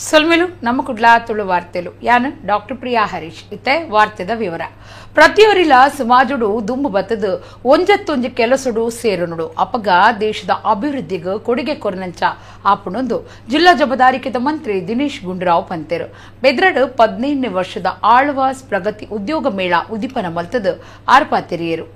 ಸೊಲ್ಮೆಲು ನಮ್ಮ ಕುಡ್ಲಾ ತುಳು ವಾರ್ತೆಲು ಯಾನ್ ಡಾಕ್ಟರ್ ಪ್ರಿಯಾ ಹರೀಶ್ ಇತ್ತೆ ವಾರ್ತೆದ ವಿವರ. ಪ್ರತಿಯೊರಿಲ ಸಮಾಜಡು ದುಂಬು ಬತ್ತದು ಒಂಜತ್ತೊಂಜಿ ಕೆಲಸಡು ಸೇರುನುಡು ಅಪಗ ದೇಶದ ಅಭಿವೃದ್ಧಿಗೆ ಕೊಡುಗೆ ಕೊರನಂಚ ಆಪುಣೊಂದು ಜಿಲ್ಲಾ ಜಬದಾರಿಕೆದ ಮಂತ್ರಿ ದಿನೇಶ್ ಗುಂಡೂರಾವ್ ಪಂತೆರು. ಬೆದ್ರಡು 15ನೇ ವರ್ಷದ ಆಳ್ವಾಸ್ ಪ್ರಗತಿ ಉದ್ಯೋಗ ಮೇಳ ಉದ್ದೀಪನ ಮಲ್ತದು ಆರ್ಪಾತೆರಿಯರು.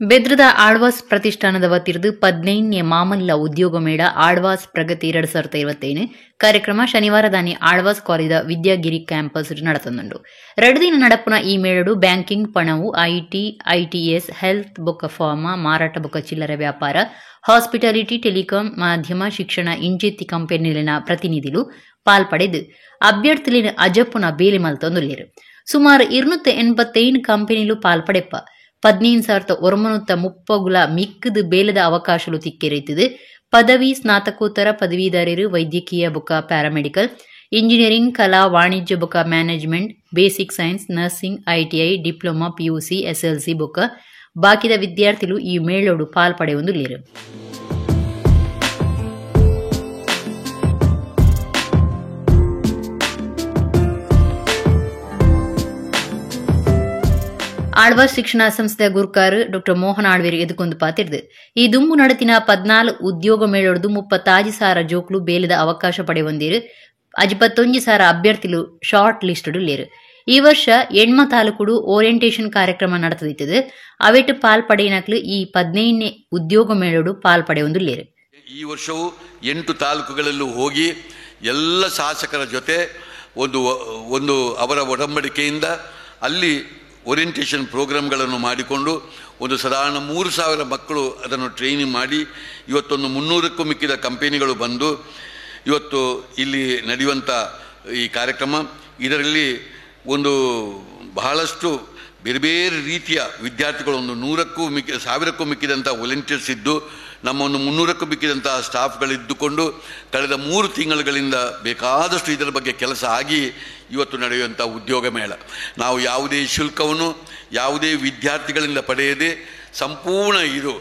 ಬೆದ್ರದ ಆಳ್ವಾಸ್ ಪ್ರತಿಷ್ಠಾನದ ವತಿರ್ದು 15ನೇ ಮಾಮಲ್ಲ ಉದ್ಯೋಗ ಮೇಳ ಆಳ್ವಾಸ್ ಪ್ರಗತಿ 2025 ಕಾರ್ಯಕ್ರಮ ಶನಿವಾರದಾನಿ ಆಳ್ವಾಸ್ ಕಾಲೇಜದ ವಿದ್ಯಾಗಿರಿ ಕ್ಯಾಂಪಸ್ ನಡೆತಂದುಂಡು. 2 ದಿನ ನಡಪುನ ಈ ಮೇಳಡು ಬ್ಯಾಂಕಿಂಗ್, ಪಣವು, IT, ITS, health ಬೊಕ್ಕ ಫಾರ್ಮಾ, ಮಾರಾಟ ಬೊಕ್ಕ ಚಿಲ್ಲರೆ ವ್ಯಾಪಾರ, ಹಾಸ್ಪಿಟಾಲಿಟಿ, ಟೆಲಿಕಾಂ, ಮಾಧ್ಯಮ, ಶಿಕ್ಷಣ ಇಂಚಿತ್ತಿ ಕಂಪನಿಲಿನ ಪ್ರತಿನಿಧಿಲು ಪಾಲ್ಪಡೆದು ಅಭ್ಯರ್ಥಿಲಿನ ಅಜಪ್ಪುನ ಬೇಲೆ ಮಲ್ತೊಂದುಲ್ಲೆರು. ಸುಮಾರು 285 ಕಂಪನಿಲು ಪಾಲ್ಪಡೆಪ್ಪ. 15,930 ಮಿಕ್ಕದು ಬೇಲದ ಅವಕಾಶಲು ತಿಕ್ಕೆರೈತದೆ. ಪದವಿ, ಸ್ನಾತಕೋತ್ತರ ಪದವೀಧರರು, ವೈದ್ಯಕೀಯ ಬೊಕ್ಕ ಪ್ಯಾರಾಮೆಡಿಕಲ್, ಇಂಜಿನಿಯರಿಂಗ್, ಕಲಾ, ವಾಣಿಜ್ಯ ಬೊಕ್ಕ management, basic science, nursing, ITI, diploma, PUC, SLC ಬೊಕ್ಕ ಬಾಕಿದ ವಿದ್ಯಾರ್ಥಿಗಳು ಈ ಮೇಳೋಡು ಪಾಲ್ಪಡೆಯೊಂದುಲ್ಲೆರು. ಆಳ್ವಾಸ್ ಶಿಕ್ಷಣ ಸಂಸ್ಥೆಯ ಗುರುಕಾರ ಡಾಕ್ಟರ್ ಮೋಹನ್ ಆಳ್ವೇರು ಎದುಕೊಂದು ಪಾತಿರ್ದು. ಈ ದುಂಬು ನಡತಿನ 14 ಉದ್ಯೋಗ ಮೇಳೊಡ್ದು 35,000 ಜೋಕ್ಲು ಬೇಲದ ಅವಕಾಶ ಪಡೆಯೊಂದಿರು. 51,000 ಅಭ್ಯರ್ಥಿಲು ಶಾರ್ಟ್ ಲಿಸ್ಟ್ ಲೇರು. ಈ ವರ್ಷ ಎಣ್ಮ ತಾಲೂಕುಡು ಓರಿಯಂಟೇಷನ್ ಕಾರ್ಯಕ್ರಮ ನಡೆದಿತ್ತದು. ಅವೆಟ್ ಪಾಲ್ ಪಡೆಯನಕ್ಲು ಈ 15ನೇ ಉದ್ಯೋಗ ಮೇಳೋಡು ಪಾಲ್ ಪಡೆಯೊಂದುಲ್ಲೇರು. ಈ ವರ್ಷವೂ 8 ತಾಲೂಕುಗಳಲ್ಲೂ ಹೋಗಿ ಎಲ್ಲ ಶಾಸಕರ ಜೊತೆ ಒಂದು ಒಂದು ಅವರ ಒಡಂಬಡಿಕೆಯಿಂದ ಅಲ್ಲಿ ಓರಿಯಂಟೇಷನ್ ಪ್ರೋಗ್ರಾಮ್ಗಳನ್ನು ಮಾಡಿಕೊಂಡು ಒಂದು ಸಾಧಾರಣ 3,000 ಮಕ್ಕಳು ಅದನ್ನು ಟ್ರೈನಿಂಗ್ ಮಾಡಿ ಇವತ್ತೊಂದು 300ಕ್ಕೂ ಮಿಕ್ಕಿದ ಕಂಪನಿಗಳು ಬಂದು ಇವತ್ತು ಇಲ್ಲಿ ನಡೆಯುವಂಥ ಈ ಕಾರ್ಯಕ್ರಮ, ಇದರಲ್ಲಿ ಒಂದು ಬಹಳಷ್ಟು ಬೇರೆ ಬೇರೆ ರೀತಿಯ ವಿದ್ಯಾರ್ಥಿಗಳು ಒಂದು 100ಕ್ಕೂ ಮಿಕ್ಕಿ 1,000ಕ್ಕೂ ಮಿಕ್ಕಿದಂಥ ವಾಲಂಟಿಯರ್ಸ್ ಇದ್ದು ನಮ್ಮ ಒಂದು 300ಕ್ಕೂ ಮಿಕ್ಕಿದಂಥ ಸ್ಟಾಫ್ಗಳಿದ್ದುಕೊಂಡು ಕಳೆದ 3 ತಿಂಗಳುಗಳಿಂದ ಬೇಕಾದಷ್ಟು ಇದರ ಬಗ್ಗೆ ಕೆಲಸ ಆಗಿ ಇವತ್ತು ನಡೆಯುವಂಥ ಉದ್ಯೋಗ ಮೇಳ. ನಾವು ಯಾವುದೇ ಶುಲ್ಕವನ್ನು ಯಾವುದೇ ವಿದ್ಯಾರ್ಥಿಗಳಿಂದ ಪಡೆಯದೆ ಸಂಪೂರ್ಣ ಇದು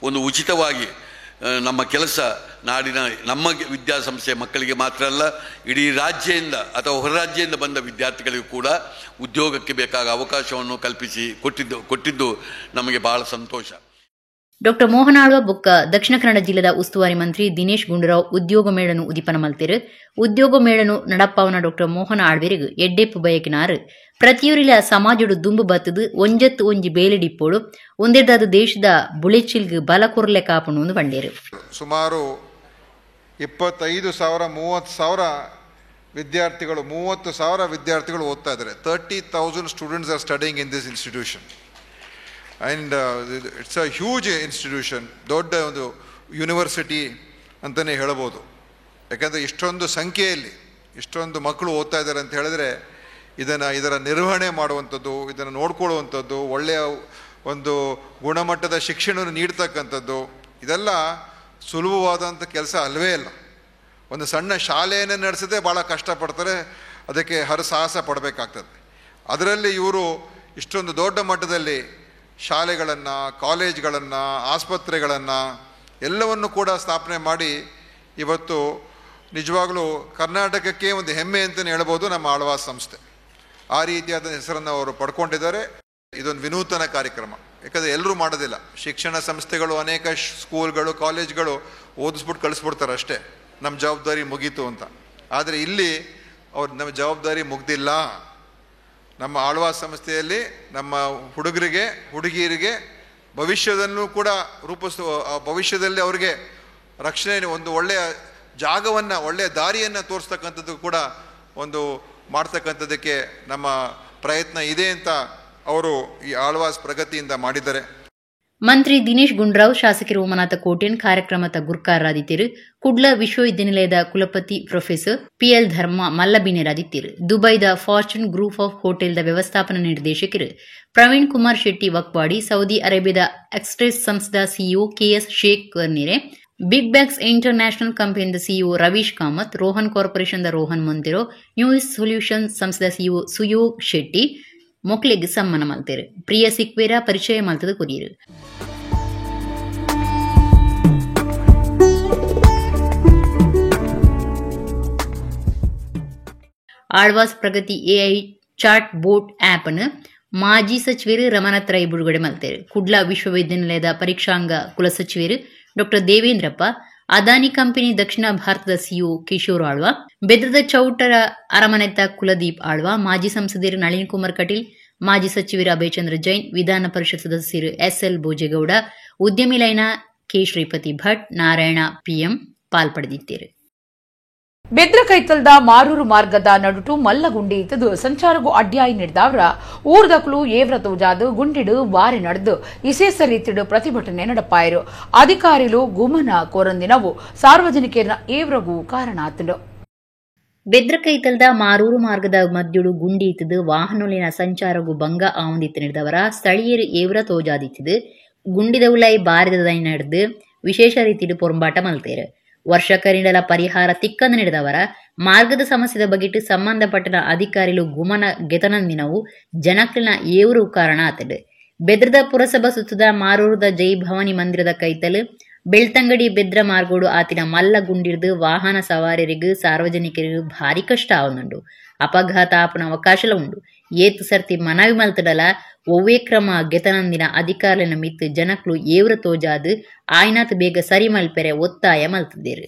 ಒಂದು ಉಚಿತವಾಗಿ ನಮ್ಮ ಕೆಲಸ ನಾಡಿನ ನಮ್ಮ ವಿದ್ಯಾಸಂಸ್ಥೆಯ ಮಕ್ಕಳಿಗೆ ಮಾತ್ರ ಅಲ್ಲ, ಇಡೀ ರಾಜ್ಯದಿಂದ ಅಥವಾ ಹೊರ ರಾಜ್ಯದಿಂದ ಬಂದ ವಿದ್ಯಾರ್ಥಿಗಳಿಗೂ ಕೂಡ ಉದ್ಯೋಗಕ್ಕೆ ಬೇಕಾದ ಅವಕಾಶವನ್ನು ಕಲ್ಪಿಸಿ ಕೊಟ್ಟಿದ್ದು ನಮಗೆ ಬಹಳ ಸಂತೋಷ. ಡಾಕ್ಟರ್ ಮೋಹನ್ ಆಳ್ವ ಬೊಕ್ಕ ದಕ್ಷಿಣ ಕನ್ನಡ ಜಿಲ್ಲೆದ ಉಸ್ತುವಾರಿ ಮಂತ್ರಿ ದಿನೇಶ್ ಗುಂಡೂರಾವ್ ಉದ್ಯೋಗ ಮೇಳನು ಉದ್ದೀಪನ ಮಲ್ತೆರು. ಉದ್ಯೋಗ ಮೇಳನು ನಡಪ್ಪಾವನ ಡಾಕ್ಟರ್ ಮೋಹನ್ ಆಳ್ವೆರಿಗ್ ಎಡ್ಡೆಪ್ಪು ಬಯಕಿನಾರು. ಪ್ರತಿಯೊರಿಲ ಸಮಾಜಡು ದುಂಬು ಬತ್ತದು ಒಂಜತ್ತು ಒಂಜಿ ಬೇಲೆಡಿಪ್ಪೋಳು ಒಂದೆರ್ದಾದ ದೇಶದ ಬುಳೆಚಿಲ್ಗ್ ಬಲ ಕೊರ್ಲೆ ಕಾಪುನು ಒಂದು ಬಂಡೇರು. ಸುಮಾರು 25,000 30,000 ವಿದ್ಯಾರ್ಥಿಗಳು 30,000 ವಿದ್ಯಾರ್ಥಿಗಳು ಓದ್ತಾ ಇದ್ದಾರೆ. 30,000 students are studying in this institution. And it's a huge institution, ದೊಡ್ಡ ಒಂದು ಯೂನಿವರ್ಸಿಟಿ ಅಂತಲೇ ಹೇಳ್ಬೋದು. ಯಾಕಂದರೆ ಇಷ್ಟೊಂದು ಸಂಖ್ಯೆಯಲ್ಲಿ ಇಷ್ಟೊಂದು ಮಕ್ಕಳು ಓದ್ತಾ ಇದ್ದಾರೆ ಅಂತ ಹೇಳಿದ್ರೆ ಇದರ ನಿರ್ವಹಣೆ ಮಾಡುವಂಥದ್ದು, ಇದನ್ನು ನೋಡ್ಕೊಳ್ಳುವಂಥದ್ದು, ಒಳ್ಳೆಯ ಒಂದು ಗುಣಮಟ್ಟದ ಶಿಕ್ಷಣವನ್ನು ನೀಡ್ತಕ್ಕಂಥದ್ದು, ಇದೆಲ್ಲ ಸುಲಭವಾದಂಥ ಕೆಲಸ ಅಲ್ಲವೇ ಅಲ್ಲ. ಒಂದು ಸಣ್ಣ ಶಾಲೆಯನ್ನು ನಡೆಸೋದೇ ಭಾಳ ಕಷ್ಟಪಡ್ತಾರೆ, ಅದಕ್ಕೆ ಹರಸಾಹಸ ಪಡಬೇಕಾಗ್ತದೆ. ಅದರಲ್ಲಿ ಇವರು ಇಷ್ಟೊಂದು ದೊಡ್ಡ ಮಟ್ಟದಲ್ಲಿ ಶಾಲೆಗಳನ್ನು, ಕಾಲೇಜ್ಗಳನ್ನು, ಆಸ್ಪತ್ರೆಗಳನ್ನು ಎಲ್ಲವನ್ನು ಕೂಡ ಸ್ಥಾಪನೆ ಮಾಡಿ ಇವತ್ತು ನಿಜವಾಗಲೂ ಕರ್ನಾಟಕಕ್ಕೆ ಒಂದು ಹೆಮ್ಮೆ ಅಂತಲೇ ಹೇಳ್ಬೋದು ನಮ್ಮ ಆಳ್ವಾಸ್ ಸಂಸ್ಥೆ. ಆ ರೀತಿಯಾದ ಹೆಸರನ್ನು ಅವರು ಪಡ್ಕೊಂಡಿದ್ದಾರೆ. ಇದೊಂದು ವಿನೂತನ ಕಾರ್ಯಕ್ರಮ, ಯಾಕಂದರೆ ಎಲ್ಲರೂ ಮಾಡೋದಿಲ್ಲ. ಶಿಕ್ಷಣ ಸಂಸ್ಥೆಗಳು ಅನೇಕ ಸ್ಕೂಲ್ಗಳು, ಕಾಲೇಜ್ಗಳು ಓದಿಸ್ಬಿಟ್ಟು ಕಳಿಸ್ಬಿಡ್ತಾರೆ ಅಷ್ಟೇ, ನಮ್ಮ ಜವಾಬ್ದಾರಿ ಮುಗೀತು ಅಂತ. ಆದರೆ ಇಲ್ಲಿ ಅವ್ರು ನಮ್ಮ ಜವಾಬ್ದಾರಿ ಮುಗ್ದಿಲ್ಲ. ನಮ್ಮ ಆಳ್ವಾಸ್ ಸಂಸ್ಥೆಯಲ್ಲಿ ನಮ್ಮ ಹುಡುಗರಿಗೆ, ಹುಡುಗಿಯರಿಗೆ ಭವಿಷ್ಯದಲ್ಲೂ ಕೂಡ ರೂಪಿಸುವ, ಭವಿಷ್ಯದಲ್ಲಿ ಅವರಿಗೆ ರಕ್ಷಣೆ, ಒಂದು ಒಳ್ಳೆಯ ಜಾಗವನ್ನು, ಒಳ್ಳೆಯ ದಾರಿಯನ್ನು ತೋರಿಸ್ತಕ್ಕಂಥದ್ದು ಕೂಡ ಒಂದು ಮಾಡ್ತಕ್ಕಂಥದ್ದಕ್ಕೆ ನಮ್ಮ ಪ್ರಯತ್ನ ಇದೆ ಅಂತ ಅವರು ಈ ಆಳ್ವಾಸ್ ಪ್ರಗತಿಯಿಂದ ಮಾಡಿದ್ದಾರೆ. ಮಂತ್ರಿ ದಿನೇಶ್ ಗುಂಡೂರಾವ್, ಶಾಸಕರು ಉಮಾನಾಥ ಕೋಟ್ಯಾನ್ ಕಾರ್ಯಕ್ರಮದ ಗುರ್ಕಾರರಾದಿತ್ತಿರು. ಕುಡ್ಲ ವಿಶ್ವವಿದ್ಯಾನಿಲಯದ ಕುಲಪತಿ ಪ್ರೊಫೆಸರ್ ಪಿಎಲ್ ಧರ್ಮ ಮಲ್ಲಬಿನೆರಾದಿತ್ತಿರು. ದುಬೈದ ಫಾರ್ಚೂನ್ ಗ್ರೂಪ್ ಆಫ್ ಹೋಟೆಲ್ದ ವ್ಯವಸ್ಥಾಪನಾ ನಿರ್ದೇಶಕರು ಪ್ರವೀಣ್ ಕುಮಾರ್ ಶೆಟ್ಟಿ ವಕ್ವಾಡಿ, ಸೌದಿ ಅರೇಬಿಯಾದ ಎಕ್ಸ್ಪ್ರೆಸ್ ಸಂಸ್ಥೆದ ಸಿಇಒ ಕೆಎಸ್ ಶೇಖ್ ಕರ್ನಿರೆ, ಬಿಗ್ ಬ್ಯಾಗ್ಸ್ ಇಂಟರ್ ನ್ಯಾಷನಲ್ ಕಂಪನಿದ ಸಿಇಒ ರವೀಶ್ ಕಾಮತ್, ರೋಹನ್ ಕಾರ್ಪೊರೇಷನ್ದ ರೋಹನ್ ಮೊಂತೆರೋ, ನ್ಯೂಸ್ ಸೊಲ್ಯೂಷನ್ ಸಂಸ್ಥೆದ ಸಿಇಒ ಸುಯೋಗ್ ಶೆಟ್ಟಿ ಮೊಕ್ಲೆಗ್ ಸಮ್ಮಾನ ಮಲ್ತೇರು. ಪ್ರಿಯ ಸಿಕ್ವೇರ ಪರಿಚಯ ಮಲ್ತದ ಕೊರಿಯರು. Alva's Pragathi AI chat bot app ಅನ್ನು ಮಾಜಿ ಸಚಿವರು ರಮಾನಾಥ್ ರೈ ಬಿಡುಗಡೆ ಮಲ್ತೇರು. ಕುಡ್ಲ ವಿಶ್ವವಿದ್ಯಾನಿಲಯದ ಪರೀಕ್ಷಾಂಗ ಕುಲಸಚಿವರು ಡಾ ದೇವೇಂದ್ರಪ್ಪ, ಅದಾನಿ ಕಂಪನಿ ದಕ್ಷಿಣ ಭಾರತದ ಸಿಇಒ ಕಿಶೋರ್ ಆಳ್ವಾ, ಬೆದ್ರದ ಚೌಟರ ಅರಮನೆತ ಕುಲದೀಪ್ ಆಳ್ವಾ, ಮಾಜಿ ಸಂಸದರು ನಳಿನ್ ಕುಮಾರ್ ಕಟೀಲ್, ಮಾಜಿ ಸಚಿವರು ಅಭಯಚಂದ್ರ ಜೈನ್, ವಿಧಾನ ಪರಿಷತ್ ಸದಸ್ಯರು ಎಸ್ಎಲ್ ಭೋಜೇಗೌಡ, ಉದ್ಯಮಿ ಲೈನ ಕೆ ಶ್ರೀಪತಿ ಭಟ್, ನಾರಾಯಣ ಪಿಎಂ ಪಾಲ್ಪಡೆದಿದ್ದಾರೆ. ಬೆದ್ರ ಕೈತಲ್ದ ಮಾರೂರು ಮಾರ್ಗದ ನಡುಟು ಮಲ್ಲಗುಂಡಿ ಇತ್ತದು ಸಂಚಾರಗೂ ಅಡ್ಯಾಯಿ ನೀಡಿದವರ ಊರ್ದಕ್ಲು ಏವ್ರ ತೋಜಾದು ಗುಂಡಿಡು ಬಾರಿ ನಡೆದು ಇಸೇಸ ರೀತಿಡು ಪ್ರತಿಭಟನೆ ನಡಪಾಯರು. ಅಧಿಕಾರಿಲು ಗುಮನ ಕೋರಂದಿನವು ಸಾರ್ವಜನಿಕರ ಏವ್ರಗೂ ಕಾರಣ ಆತನು. ಬೆದ್ರ ಕೈತಲ್ದ ಮಾರೂರು ಮಾರ್ಗದ ಮಧ್ಯುಡು ಗುಂಡಿ ಇತ್ತದು ವಾಹನೊಲಿನ ಸಂಚಾರಗೂ ಭಂಗ ಆವಂದಿತ್ತು ನೀಡಿದವರ ಸ್ಥಳೀಯರು ಏವ್ರ ತೋಜಾದಿತ್ತದು ಗುಂಡಿದ ಉಲೈ ಬಾರಿದ ನಡೆದು ವಿಶೇಷ ರೀತಿಡು ಪೊರಂಬಾಟ ಮಲ್ತೇರು. ವರ್ಷ ಕರಿಂಡಲ ಪರಿಹಾರ ತಿಕ್ಕಂದು ನೀಡಿದವರ ಮಾರ್ಗದ ಸಮಸ್ಯೆದ ಬಗೆಟ್ ಸಂಬಂಧಪಟ್ಟ ಅಧಿಕಾರಿಲು ಗುಮನ ಗೆತನಂದಿನವು ಜನಕ್ಲಿನ ಏವರು ಕಾರಣ ಆತಡು. ಬೆದ್ರದ ಪುರಸಭಾ ಸುತ್ತದ ಮಾರೂರದ ಜೈ ಭವಾನಿ ಮಂದಿರದ ಕೈತಲು ಬೆಳ್ತಂಗಡಿ ಬೆದ್ರ ಮಾರ್ಗೋಡು ಆತಿನ ಮಲ್ಲ ಗುಂಡಿರ್ದು ವಾಹನ ಸವಾರರಿಗೂ ಸಾರ್ವಜನಿಕರಿಗೂ ಭಾರಿ ಕಷ್ಟ ಆವನುಂಡು. ಅಪಘಾತ ಆಪನ ಅವಕಾಶಲ ಉಂಡು. ಏತು ಸರ್ತಿ ಮನವಿ ಮಲ್ತಡಲ ಒವ್ವೇ ಕ್ರಮ ಗೆತನಂದಿನ ಅಧಿಕಾರಿನ ಮಿತ್ತು ಜನಕ್ಲು ಏವ್ರ ತೋಜಾದು ಆಯ್ನಾತ್ ಬೇಗ ಸರಿ ಮಲ್ಪೆರೆ ಒತ್ತಾಯ ಮಲ್ತದೇರು.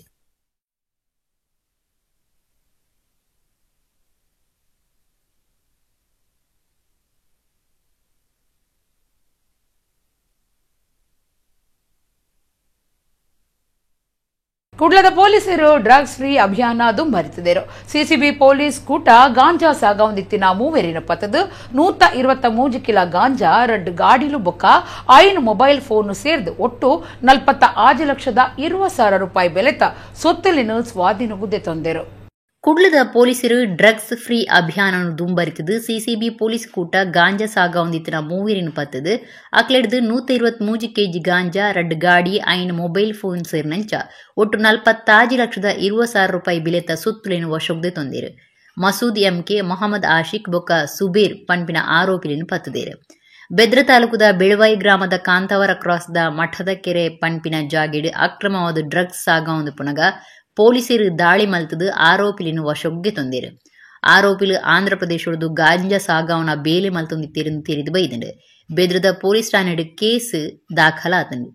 ಕುಡ್ಲದ ಪೊಲೀಸರು ಡ್ರಗ್ಸ್ ಫ್ರೀ ಅಭಿಯಾನ ದುಂಬರಿಸಿದರು. ಸಿಸಿಬಿ ಪೊಲೀಸ್ ಕೂಟ ಗಾಂಜಾ ಸಾಗೌಂದಿತ್ತಿನ ಮೂವೆರಿನ ಪತದು 123 ಕಿಲೋ ಗಾಂಜಾ, 2 ಗಾಡಿಲು ಬೊಕ್ಕ, 5 ಮೊಬೈಲ್ ಫೋನ್ ಸೇರಿದು ಒಟ್ಟು 46,20,000 ರೂಪಾಯಿ ಬೆಲೆತ ಸೊತ್ತಲಿನ ಸ್ವಾಧೀನಗುದ್ದೆ ತಂದರು. ಕುಡ್ಲದ ಪೊಲೀಸರು ಡ್ರಗ್ಸ್ ಫ್ರೀ ಅಭಿಯಾನ ದುಂಬರಿತದು ಸಿಸಿಬಿ ಪೊಲೀಸ್ ಕೂಟ ಗಾಂಜಾ ಸಾಗೌಂದಿತ್ತಿನ ಮೂವೆರಿನ ಪತ್ತದು ಅಕ್ಲೆಡ್ದು 123 ಕೆಜಿ ಗಾಂಜಾ, 2 ಗಾಡಿ, 5 ಮೊಬೈಲ್ ಫೋನ್ ಸೇರಿನಂಚ ಒಟ್ಟು 46,20,000 ರೂಪಾಯಿ ಬಿಲೆತ ಸುತ್ತಲಿನ ವಶಕ್ಕೆ ತಂದಿರು. ಮಸೂದ್ ಎಂಕೆ, ಮೊಹಮ್ಮದ್ ಆಶಿಕ್ ಬೊಕ್ಕ ಸುಬೇರ್ ಪನ್ಪಿನ ಆರೋಪಿಲಿನ ಪತ್ತದೇರು. ಬೆದ್ರ ತಾಲೂಕುದ ಬೆಳವಾಯಿ ಗ್ರಾಮದ ಕಾಂತಾವರ ಕ್ರಾಸ್ದ ಮಠದ ಕೆರೆ ಪನ್ಪಿನ ಜಾಗೆಡು ಅಕ್ರಮವಾದ ಡ್ರಗ್ಸ್ ಸಾಗೌಂದು ಪುನಗ ಪೊಲೀಸರು ದಾಳಿ ಮಲ್ತದು ಆರೋಪಿಲಿನ ವಶಕ್ಕೆ ತಂದಿರು. ಆರೋಪಿಲು ಆಂಧ್ರ ಪ್ರದೇಶದ ಗಾಂಜಾ ಸಾಗಾವನ ಬೇಲೆ ಮಲ್ತೊಂದಿತ್ತಿருந்து ತಿಳಿದು ಬೈದಂಡು. ಬೆದ್ರದ ಪೊಲೀಸ್ ಠಾಣೆಡು ಕೇಸ್ ದಾಖಲಾತಂಡು.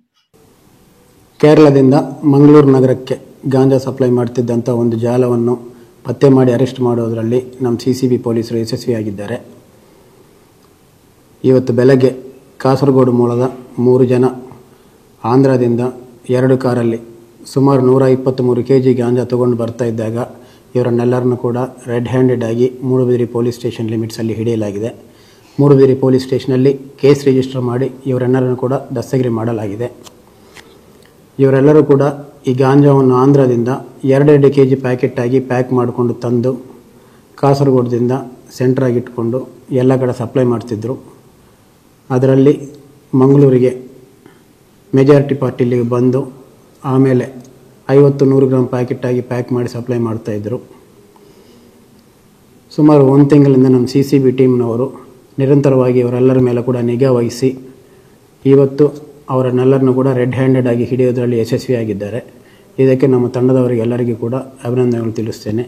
ಕೇರಳದಿಂದ ಮಂಗಳೂರು ನಗರಕ್ಕೆ ಗಾಂಜಾ ಸಪ್ಲೈ ಮಾಡ್ತಿದ್ದಂಥ ಒಂದು ಜಾಲವನ್ನು ಪತ್ತೆ ಮಾಡಿ ಅರೆಸ್ಟ್ ಮಾಡೋದರಲ್ಲಿ ನಮ್ಮ ಸಿಸಿಬಿ ಪೊಲೀಸರು ಯಶಸ್ವಿಯಾಗಿದ್ದಾರೆ. ಇವತ್ತು ಬೆಳಗ್ಗೆ ಕಾಸರಗೋಡು ಮೂಲದ 3 ಜನ ಆಂಧ್ರದಿಂದ 2 ಕಾರಲ್ಲಿ ಸುಮಾರು 123 ಕೆ ಜಿ ಗಾಂಜಾ ತೊಗೊಂಡು ಬರ್ತಾ ಇದ್ದಾಗ ಇವರನ್ನೆಲ್ಲರನ್ನೂ ಕೂಡ ರೆಡ್ ಹ್ಯಾಂಡೆಡ್ ಆಗಿ ಮೂಡುಬಿದಿರೆ ಪೊಲೀಸ್ ಸ್ಟೇಷನ್ ಲಿಮಿಟ್ಸಲ್ಲಿ ಹಿಡಿಯಲಾಗಿದೆ. ಮೂಡುಬಿದಿರೆ ಪೊಲೀಸ್ ಸ್ಟೇಷನಲ್ಲಿ ಕೇಸ್ ರಿಜಿಸ್ಟರ್ ಮಾಡಿ ಇವರೆಲ್ಲರನ್ನು ಕೂಡ ದಸ್ತಗಿರಿ ಮಾಡಲಾಗಿದೆ. ಇವರೆಲ್ಲರೂ ಕೂಡ ಈ ಗಾಂಜಾವನ್ನು ಆಂಧ್ರದಿಂದ 2-2 ಕೆ ಜಿ ಪ್ಯಾಕೆಟ್ಟಾಗಿ ಪ್ಯಾಕ್ ಮಾಡಿಕೊಂಡು ತಂದು ಕಾಸರಗೋಡದಿಂದ ಸೆಂಟ್ರಾಗಿಟ್ಕೊಂಡು ಎಲ್ಲ ಕಡೆ ಸಪ್ಲೈ ಮಾಡ್ತಿದ್ದರು. ಅದರಲ್ಲಿ ಮಂಗಳೂರಿಗೆ ಮೆಜಾರಿಟಿ ಪಾರ್ಟಿಲಿಗೆ ಬಂದು ಆಮೇಲೆ 50-100 ಗ್ರಾಮ್ ಪ್ಯಾಕೆಟ್ಟಾಗಿ ಪ್ಯಾಕ್ ಮಾಡಿ ಸಪ್ಲೈ ಮಾಡ್ತಾಯಿದ್ರು. ಸುಮಾರು 1 ತಿಂಗಳಿಂದ ನಮ್ಮ ಸಿಸಿಬಿ ಟೀಮ್ನವರು ನಿರಂತರವಾಗಿ ಅವರೆಲ್ಲರ ಮೇಲೆ ಕೂಡ ನಿಗಾ ವಹಿಸಿ ಇವತ್ತು ಅವರನ್ನೆಲ್ಲರನ್ನೂ ಕೂಡ ರೆಡ್ ಹ್ಯಾಂಡೆಡ್ ಆಗಿ ಹಿಡಿಯೋದರಲ್ಲಿ ಯಶಸ್ವಿಯಾಗಿದ್ದಾರೆ. ಇದಕ್ಕೆ ನಮ್ಮ ತಂಡದವರಿಗೆಲ್ಲರಿಗೂ ಕೂಡ ಅಭಿನಂದನೆಗಳು ತಿಳಿಸ್ತೇನೆ.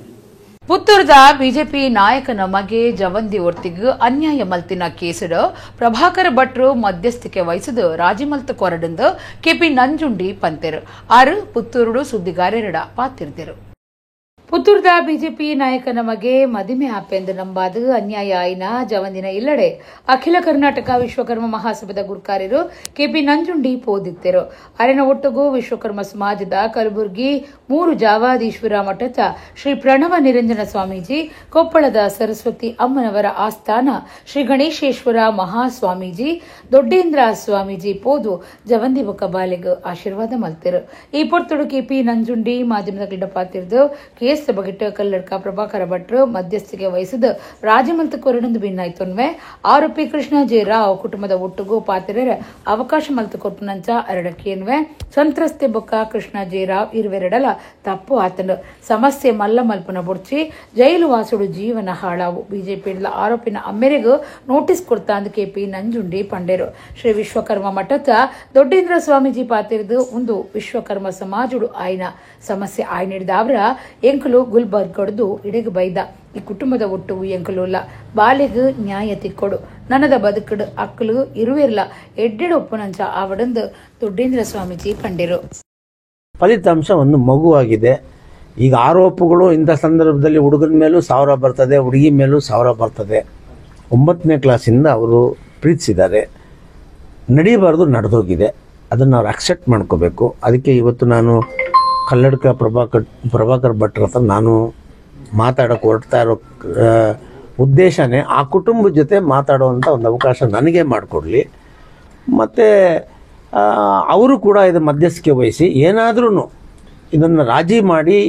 ಪುತ್ತೂರದ ಬಿಜೆಪಿ ನಾಯಕನ ಮಗೆ ಜವಂದಿ ಒರ್ತಿಗ್ ಅನ್ಯಾಯ ಮಲ್ತಿನ ಕೇಸುಡು ಪ್ರಭಾಕರ ಭಟ್ರು ಮಧ್ಯಸ್ಥಿಕೆ ವಹಿಸಿದು ರಾಜಿ ಮಲ್ತ ಕೊರಡಂದು ಕೆಪಿ ನಂಜುಂಡಿ ಪಂತೆರು. ಆರು ಪುತ್ತೂರುಡು ಸುದ್ದಿಗಾರರಡ ಪಾತಿರ್ದಿರು. ಪುತ್ತೂರದ ಬಿಜೆಪಿ ನಾಯಕನ ಮಗೆ ಮದಿಮೆ ಆಪೆಂದು ನಂಬಾದು ಅನ್ಯಾಯ ಆಯ್ನ ಜವಂದಿನ ಇಲ್ಲಡೆ ಅಖಿಲ ಕರ್ನಾಟಕ ವಿಶ್ವಕರ್ಮ ಮಹಾಸಭಾದ ಗುರ್ಕಾರ್ಯರು ಕೆಪಿ ನಂಜುಂಡಿ ಪೋದಿತ್ತೆರು. ಅರೆನ ಒಟ್ಟುಗು ವಿಶ್ವಕರ್ಮ ಸಮಾಜದ ಕಲಬುರ್ಗಿ 3 ಜಾವಾದೀಶ್ವರ ಮಠದ ಶ್ರೀ ಪ್ರಣವ ನಿರಂಜನ ಸ್ವಾಮೀಜಿ, ಕೊಪ್ಪಳದ ಸರಸ್ವತಿ ಅಮ್ಮನವರ ಆಸ್ಥಾನ ಶ್ರೀ ಗಣೇಶೇಶ್ವರ ಮಹಾಸ್ವಾಮೀಜಿ, ದೊಡ್ಡೇಂದ್ರ ಸ್ವಾಮೀಜಿ ಪೋದು ಜವಂದಿ ಬೊಕ್ಕ ಬಾಲೆಗ್ ಆಶೀರ್ವಾದ ಮಲ್ತೆರು. ಈ ಪೊರ್ತುಡು ಕೆಪಿ ನಂಜುಂಡಿ ಮಾಧ್ಯಮದ ಗಿಡಪಾತಿರ್ದು ಕೇಸ್ ಬಗೆಟ್ ಕಲ್ಲಡ್ಕ ಪ್ರಭಾಕರ ಭಟ್ರು ಮಧ್ಯಸ್ಥಿಕೆ ವಹಿಸಿದ ರಾಜಮಲ್ತ ಕೊರಡೊಂದು ಭಿನ್ನಾಯ್ತೊನ್ವೆ ಆರೋಪಿ ಕೃಷ್ಣ ಜೆ ರಾವ್ ಕುಟುಂಬದ ಒಟ್ಟುಗೂ ಪಾತಿರರ ಅವಕಾಶ ಮಲ್ತ ಕೊಪ್ಪನಂಚ ಅರಡಕ್ಕೇನ್ವೆ ಸಂತ್ರಸ್ತೆ ಬೊಕ್ಕ ಕೃಷ್ಣ ಜೆ ರಾವ್ ಇರುವೆರಡಲ ತಪ್ಪು ಆತನು ಸಮಸ್ಯೆ ಮಲ್ಲ ಮಲ್ಪನ ಬುಡ್ಚಿ ಜೈಲು ವಾಸುಡು ಜೀವನ ಹಾಳಾವು. ಬಿಜೆಪಿ ಆರೋಪಿನ ಅಮ್ಮೆರೆಗೂ ನೋಟಿಸ್ ಕೊಡ್ತಾ ಅಂದ್ ಕೆಪಿ ನಂಜುಂಡಿ ಪಂಡೇರು. ಶ್ರೀ ವಿಶ್ವಕರ್ಮ ಮಠದ ದೊಡ್ಡೇಂದ್ರ ಸ್ವಾಮೀಜಿ ಪಾತಿರದು ಒಂದು ವಿಶ್ವಕರ್ಮ ಸಮಾಜುಡು ಆಯ್ನ ಸಮಸ್ಯೆ ಆಯ್ನಿಡ್ದಾವ್ರ ಎಂಕುಲು ಎಂಕುಲು ಗುಲ್ಬರ್ಗಡ್ದು ಇಡೆಗ್ ಬೈದ. ಈ ಕುಟುಂಬದ ಒಟ್ಟು ಎಂಕುಲುಲ್ಲ ಬಾಲೆಗ್ ನ್ಯಾಯ ತಿಕ್ಕೊಡು. ನನದ ಬದುಕಡು ಅಕ್ಕಲು ಇರುವಿರ್ಲ ಎಡ್ಡೆಡು ಒಪ್ಪುನಂಚ ಆವಡಂದು ದೊಡ್ಡೇಂದ್ರ ಸ್ವಾಮೀಜಿ ಪಂಡಿರು. ಫಲಿತಾಂಶ ಒಂದು ಮಗುವಾಗಿದೆ. ಈಗ ಆರೋಪಗಳು ಇಂಥ ಸಂದರ್ಭದಲ್ಲಿ ಹುಡುಗನ ಮೇಲೂ 1000 ಬರ್ತದೆ, ಹುಡುಗಿ ಮೇಲೂ 1000 ಬರ್ತದೆ. 9ನೇ ಕ್ಲಾಸಿಂದ ಅವರು ಪ್ರೀತಿಸಿದ್ದಾರೆ, ನಡೀಬಾರ್ದು ನಡೆದೋಗಿದೆ, ಅದನ್ನು ಅವ್ರು ಅಕ್ಸೆಪ್ಟ್ ಮಾಡ್ಕೋಬೇಕು. ಅದಕ್ಕೆ ಇವತ್ತು ನಾನು ಕಲ್ಲಡ್ಕ ಪ್ರಭಾಕರ್ ಭಟ್ರ ಹತ್ರ ನಾನು ಮಾತಾಡೋಕ್ಕೆ ಹೊರಡ್ತಾ ಇರೋ ಉದ್ದೇಶನೇ ಆ ಕುಟುಂಬದ ಜೊತೆ ಮಾತಾಡುವಂಥ ಒಂದು ಅವಕಾಶ ನನಗೆ ಮಾಡಿಕೊಡಲಿ. ಮತ್ತು ಅವರು ಕೂಡ ಇದು ಮಧ್ಯಸ್ಥಿಕೆ ವಹಿಸಿ ಏನಾದ್ರೂ ಇದನ್ನು ರಾಜಿ ಮಾಡಿ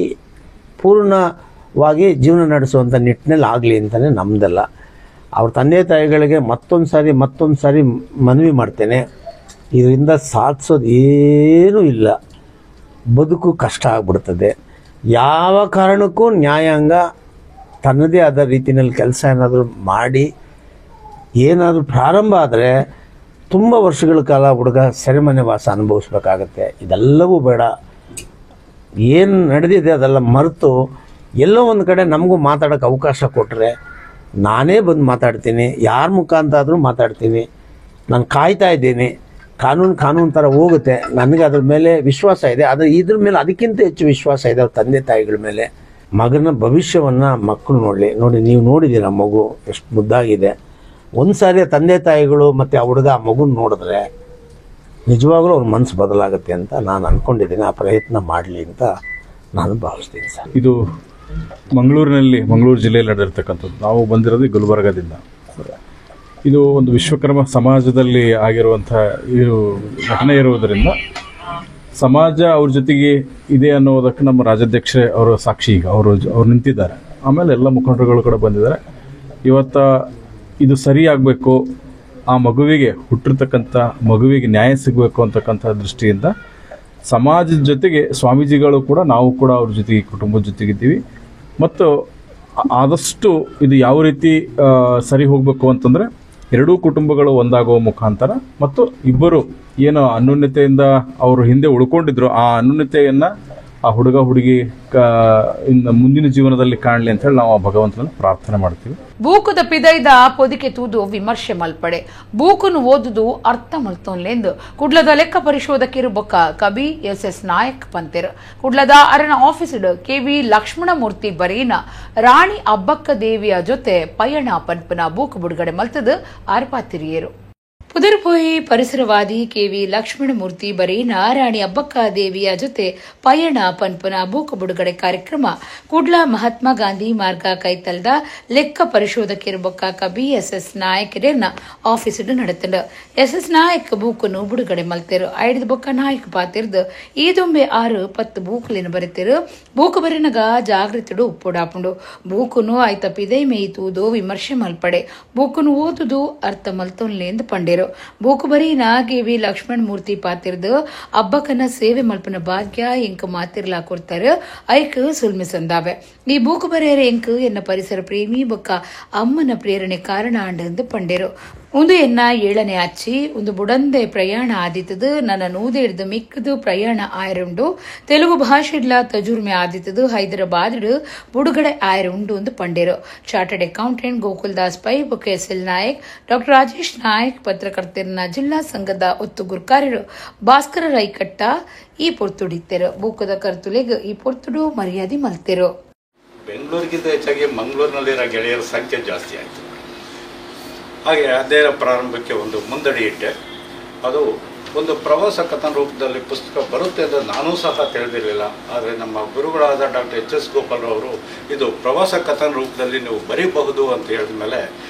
ಪೂರ್ಣವಾಗಿ ಜೀವನ ನಡೆಸುವಂಥ ನಿಟ್ಟಿನಲ್ಲಿ ಆಗಲಿ ಅಂತಲೇ ನಮ್ಮದೆಲ್ಲ. ಅವ್ರ ತಂದೆ ತಾಯಿಗಳಿಗೆ ಮತ್ತೊಂದು ಸಾರಿ ಮನವಿ ಮಾಡ್ತೇನೆ, ಇದರಿಂದ ಸಾಧಿಸೋದು ಏನೂ ಇಲ್ಲ, ಬದುಕು ಕಷ್ಟ ಆಗ್ಬಿಡ್ತದೆ. ಯಾವ ಕಾರಣಕ್ಕೂ ನ್ಯಾಯಾಂಗ ತನ್ನದೇ ಆದ ರೀತಿಯಲ್ಲಿ ಕೆಲಸ ಏನಾದರೂ ಮಾಡಿ ಏನಾದರೂ ಪ್ರಾರಂಭ ಆದರೆ ತುಂಬ ವರ್ಷಗಳ ಕಾಲ ಹುಡುಗ ಸೆರೆಮನೆ ವಾಸ ಅನುಭವಿಸ್ಬೇಕಾಗತ್ತೆ. ಇದೆಲ್ಲವೂ ಬೇಡ, ಏನು ನಡೆದಿದೆ ಅದೆಲ್ಲ ಮರೆತು ಎಲ್ಲೋ ಒಂದು ಕಡೆ ನಮಗೂ ಮಾತಾಡೋಕ್ಕೆ ಅವಕಾಶ ಕೊಟ್ಟರೆ ನಾನೇ ಬಂದು ಮಾತಾಡ್ತೀನಿ, ಯಾರ ಮುಖಾಂತರ ಆದರೂ ಮಾತಾಡ್ತೀನಿ. ನಾನು ಕಾಯ್ತಾ ಇದ್ದೀನಿ, ಕಾನೂನು ಥರ ಹೋಗುತ್ತೆ, ನನಗೆ ಅದ್ರ ಮೇಲೆ ವಿಶ್ವಾಸ ಇದೆ. ಆದರೆ ಇದ್ರ ಮೇಲೆ ಅದಕ್ಕಿಂತ ಹೆಚ್ಚು ವಿಶ್ವಾಸ ಇದೆ ಅವ್ರ ತಂದೆ ತಾಯಿಗಳ ಮೇಲೆ. ಮಗನ ಭವಿಷ್ಯವನ್ನು ಮಕ್ಕಳು ನೋಡಲಿ. ನೋಡಿ, ನೀವು ನೋಡಿದ್ದೀರ ಮಗು ಎಷ್ಟು ಮುದ್ದಾಗಿದೆ. ಒಂದು ಸಾರಿ ತಂದೆ ತಾಯಿಗಳು ಮತ್ತು ಆ ಹುಡುಗ ಆ ಮಗುನ ನೋಡಿದ್ರೆ ನಿಜವಾಗ್ಲೂ ಅವ್ರ ಮನಸ್ಸು ಬದಲಾಗುತ್ತೆ ಅಂತ ನಾನು ಅಂದ್ಕೊಂಡಿದ್ದೀನಿ. ಆ ಪ್ರಯತ್ನ ಮಾಡಲಿ ಅಂತ ನಾನು ಭಾವಿಸ್ತೀನಿ ಸರ್. ಇದು ಮಂಗಳೂರು ಜಿಲ್ಲೆಯಲ್ಲಿ ನಡೆದಿರ್ತಕ್ಕಂಥದ್ದು. ನಾವು ಬಂದಿರೋದು ಗುಲ್ಬರ್ಗದಿಂದ. ಇದು ಒಂದು ವಿಶ್ವಕರ್ಮ ಸಮಾಜದಲ್ಲಿ ಆಗಿರುವಂಥ ಇದು ಘಟನೆ ಇರುವುದರಿಂದ ಸಮಾಜ ಅವ್ರ ಜೊತೆಗೆ ಇದೆ ಅನ್ನೋದಕ್ಕೆ ನಮ್ಮ ರಾಜ್ಯಾಧ್ಯಕ್ಷರೇ ಅವರು ಸಾಕ್ಷಿ. ಈಗ ಅವರು ನಿಂತಿದ್ದಾರೆ, ಆಮೇಲೆ ಎಲ್ಲ ಮುಖಂಡರುಗಳು ಕೂಡ ಬಂದಿದ್ದಾರೆ. ಇವತ್ತು ಇದು ಸರಿಯಾಗಬೇಕು, ಆ ಮಗುವಿಗೆ ಹುಟ್ಟಿರ್ತಕ್ಕಂಥ ಮಗುವಿಗೆ ನ್ಯಾಯ ಸಿಗಬೇಕು ಅಂತಕ್ಕಂಥ ದೃಷ್ಟಿಯಿಂದ ಸಮಾಜದ ಜೊತೆಗೆ ಸ್ವಾಮೀಜಿಗಳು ಕೂಡ, ನಾವು ಕೂಡ ಅವ್ರ ಜೊತೆಗೆ ಕುಟುಂಬದ ಜೊತೆಗಿದ್ದೀವಿ. ಮತ್ತು ಆದಷ್ಟು ಇದು ಯಾವ ರೀತಿ ಸರಿ ಹೋಗಬೇಕು ಅಂತಂದರೆ ಎರಡೂ ಕುಟುಂಬಗಳು ಒಂದಾಗುವ ಮುಖಾಂತರ ಮತ್ತು ಇಬ್ಬರು ಏನು ಅನ್ಯೋನ್ಯತೆಯಿಂದ ಅವರು ಹಿಂದೆ ಉಳ್ಕೊಂಡಿದ್ರು ಆ ಅನ್ಯೋನ್ಯತೆಯನ್ನು ಆ ಹುಡುಗ ಹುಡುಗಿ ಇನ್ನು ಮುಂದಿನ ಜೀವನದಲ್ಲಿ ಕಾಣಲಿ ಅಂತ ಹೇಳಿ ನಾವು ಆ ಭಗವಂತನ ಪ್ರಾರ್ಥನೆ ಮಾಡ್ತೀವಿ. ಬೂಕುದ ಪಿದೈದ ಪೊದಿಕೆ ತೂದು ವಿಮರ್ಶೆ ಮಲ್ಪಡೆ, ಬೂಕುನು ಓದುದು ಅರ್ಥ ಮಲ್ತೊನ್ಲೆಂದು ಕುಡ್ಲದ ಲೆಕ್ಕ ಪರಿಶೋಧಕಿರು ಬೊಕ್ಕ ಕವಿ ಎಸ್ ಎಸ್ ನಾಯಕ್ ಪಂತೆರ್. ಕುಡ್ಲದ ಅರಣ ಆಫೀಸ್ಡ್ ಕೆವಿ ಲಕ್ಷ್ಮಣಮೂರ್ತಿ ಬರೀನ ರಾಣಿ ಅಬ್ಬಕ್ಕ ದೇವಿಯ ಜೊತೆ ಪಯಣ ಪನ್ಪನ ಬೂಕು ಬಿಡುಗಡೆ ಮಲ್ತದು ಆರ್ಪಾತಿರಿಯರು. ಪುದರ್ಪೋಯಿ ಪರಿಸರವಾದಿ ಕೆವಿ ಲಕ್ಷ್ಮಣಮೂರ್ತಿ ಬರೀನ ರಾಣಿ ಅಬ್ಬಕ್ಕ ದೇವಿಯ ಜೊತೆ ಪಯಣ ಪನ್ಪನ ಬೂಕು ಬಿಡುಗಡೆ ಕಾರ್ಯಕ್ರಮ ಕುಡ್ಲ ಮಹಾತ್ಮ ಗಾಂಧಿ ಮಾರ್ಗ ಕೈತಲ್ದ ಲೆಕ್ಕ ಪರಿಶೋಧಕಿರು ಬೊಕ್ಕ ಕಬಿ ಎಸ್ ಎಸ್ ನಾಯಕರನ್ನ ಆಫೀಸ್ ನಡೆತಂಡು. ಎಸ್ ಎಸ್ ನಾಯಕ್ ಬೂಕನ್ನು ಬಿಡುಗಡೆ ಮಲ್ತೇರು. ಐದು ಬೊಕ್ಕ ನಾಯಕ್ ಪಾತಿರ್ದು ಈದೊಂಬೆ 6 10 ಬೂಕುಲೇನು ಬರೀತಿರು. ಬೂಕು ಬರಿನಗ ಜಾಗೃತಿಡು ಉಪ್ಪುಡಾಪುಂಡು. ಬೂಕುನು ಆಯ್ತ ಪಿದೈ ಮೇಯ್ತುವುದು ವಿಮರ್ಶೆ ಮಲ್ಪಡೆ, ಬೂಕುನು ಓದುದು ಅರ್ಥ ಮಲ್ತೊನ್ಲೆಂದು ಪಂಡೇರು. ಬೂಕು ಬರೀನ ಕೆವಿ ಲಕ್ಷ್ಮಣ್ ಮೂರ್ತಿ ಪಾತಿರ್ದು ಅಬ್ಬಕನ ಸೇವೆ ಮಲ್ಪನ ಭಾಗ್ಯ ಎಂಕ್ ಮಾತಿರ್ಲಾ ಕೊಡ್ತಾರೆ ಐಕ್ ಸುಲ್ಮೆ ಸಂದಾವೆ. ಈ ಬೂಕು ಬರೆಯರೆ ಎಂಕ್ ಎನ್ನ ಪರಿಸರ ಪ್ರೇಮಿ ಬೊಕ್ಕ ಅಮ್ಮನ ಪ್ರೇರಣೆ ಕಾರಣ ಅಂಡು ಪಂಡೇರು. ಒಂದು ಎನ್ನ 7ನೇ ಅಚ್ಚಿ ಒಂದು ಬುಡಂದೆ ಪ್ರಯಾಣ ಆದಿತ್ತದು ನನ್ನ ನೂದೆಡ್ದು ಮಿಕ್ಕದು ಪ್ರಯಾಣ ಆಯರುಂಡು. ತೆಲುಗು ಭಾಷೆಡ್ಲ ತಜುರ್ಮೆ ಆದಿತ್ತದು ಹೈದರಾಬಾದ್ ಬುಡುಗಡೆ ಆಯರುಂಡು ಒಂದು ಪಂಡೇರು. Chartered accountant Gokul Das pi ಬೊಕ್ಕ S L Nayak, doctor Rajesh Nayak, ಪತ್ರಕರ್ತರನ ಜಿಲ್ಲಾ ಸಂಘದ ಒತ್ತು ಗುರ್ಕಾರ್ಯರು ಭಾಸ್ಕರ ರೈಕಟ್ಟ ಈ ಪೊರ್ತುಡಿತ್ತೆರು. ಬೂಕದ ಕರ್ತುಲೆಗ್ ಈ ಪೊರ್ತುಡು ಮರ್ಯಾದೆ ಮಲ್ತೆರು. ಬೆಂಗಳೂರಿಗಿಂತ ಹೆಚ್ಚಾಗಿ ಮಂಗಳೂರಿನಲ್ಲಿರೋ ಗೆಳೆಯರ ಸಂಖ್ಯೆ ಜಾಸ್ತಿ ಆಯಿತು. ಹಾಗೆ ಅದೇ ಪ್ರಾರಂಭಕ್ಕೆ ಒಂದು ಮುಂದಡಿ ಇಟ್ಟೆ. ಅದು ಒಂದು ಪ್ರವಾಸ ಕಥನ ರೂಪದಲ್ಲಿ ಪುಸ್ತಕ ಬರುತ್ತೆ ಅಂತ ನಾನೂ ಸಹ ತಿಳಿದಿರಲಿಲ್ಲ. ಆದರೆ ನಮ್ಮ ಗುರುಗಳಾದ doctor H S ಗೋಪಾಲ್ರವರು ಇದು ಪ್ರವಾಸ ಕಥನ ರೂಪದಲ್ಲಿ ನೀವು ಬರೀಬಹುದು ಅಂತ ಹೇಳಿದ ಮೇಲೆ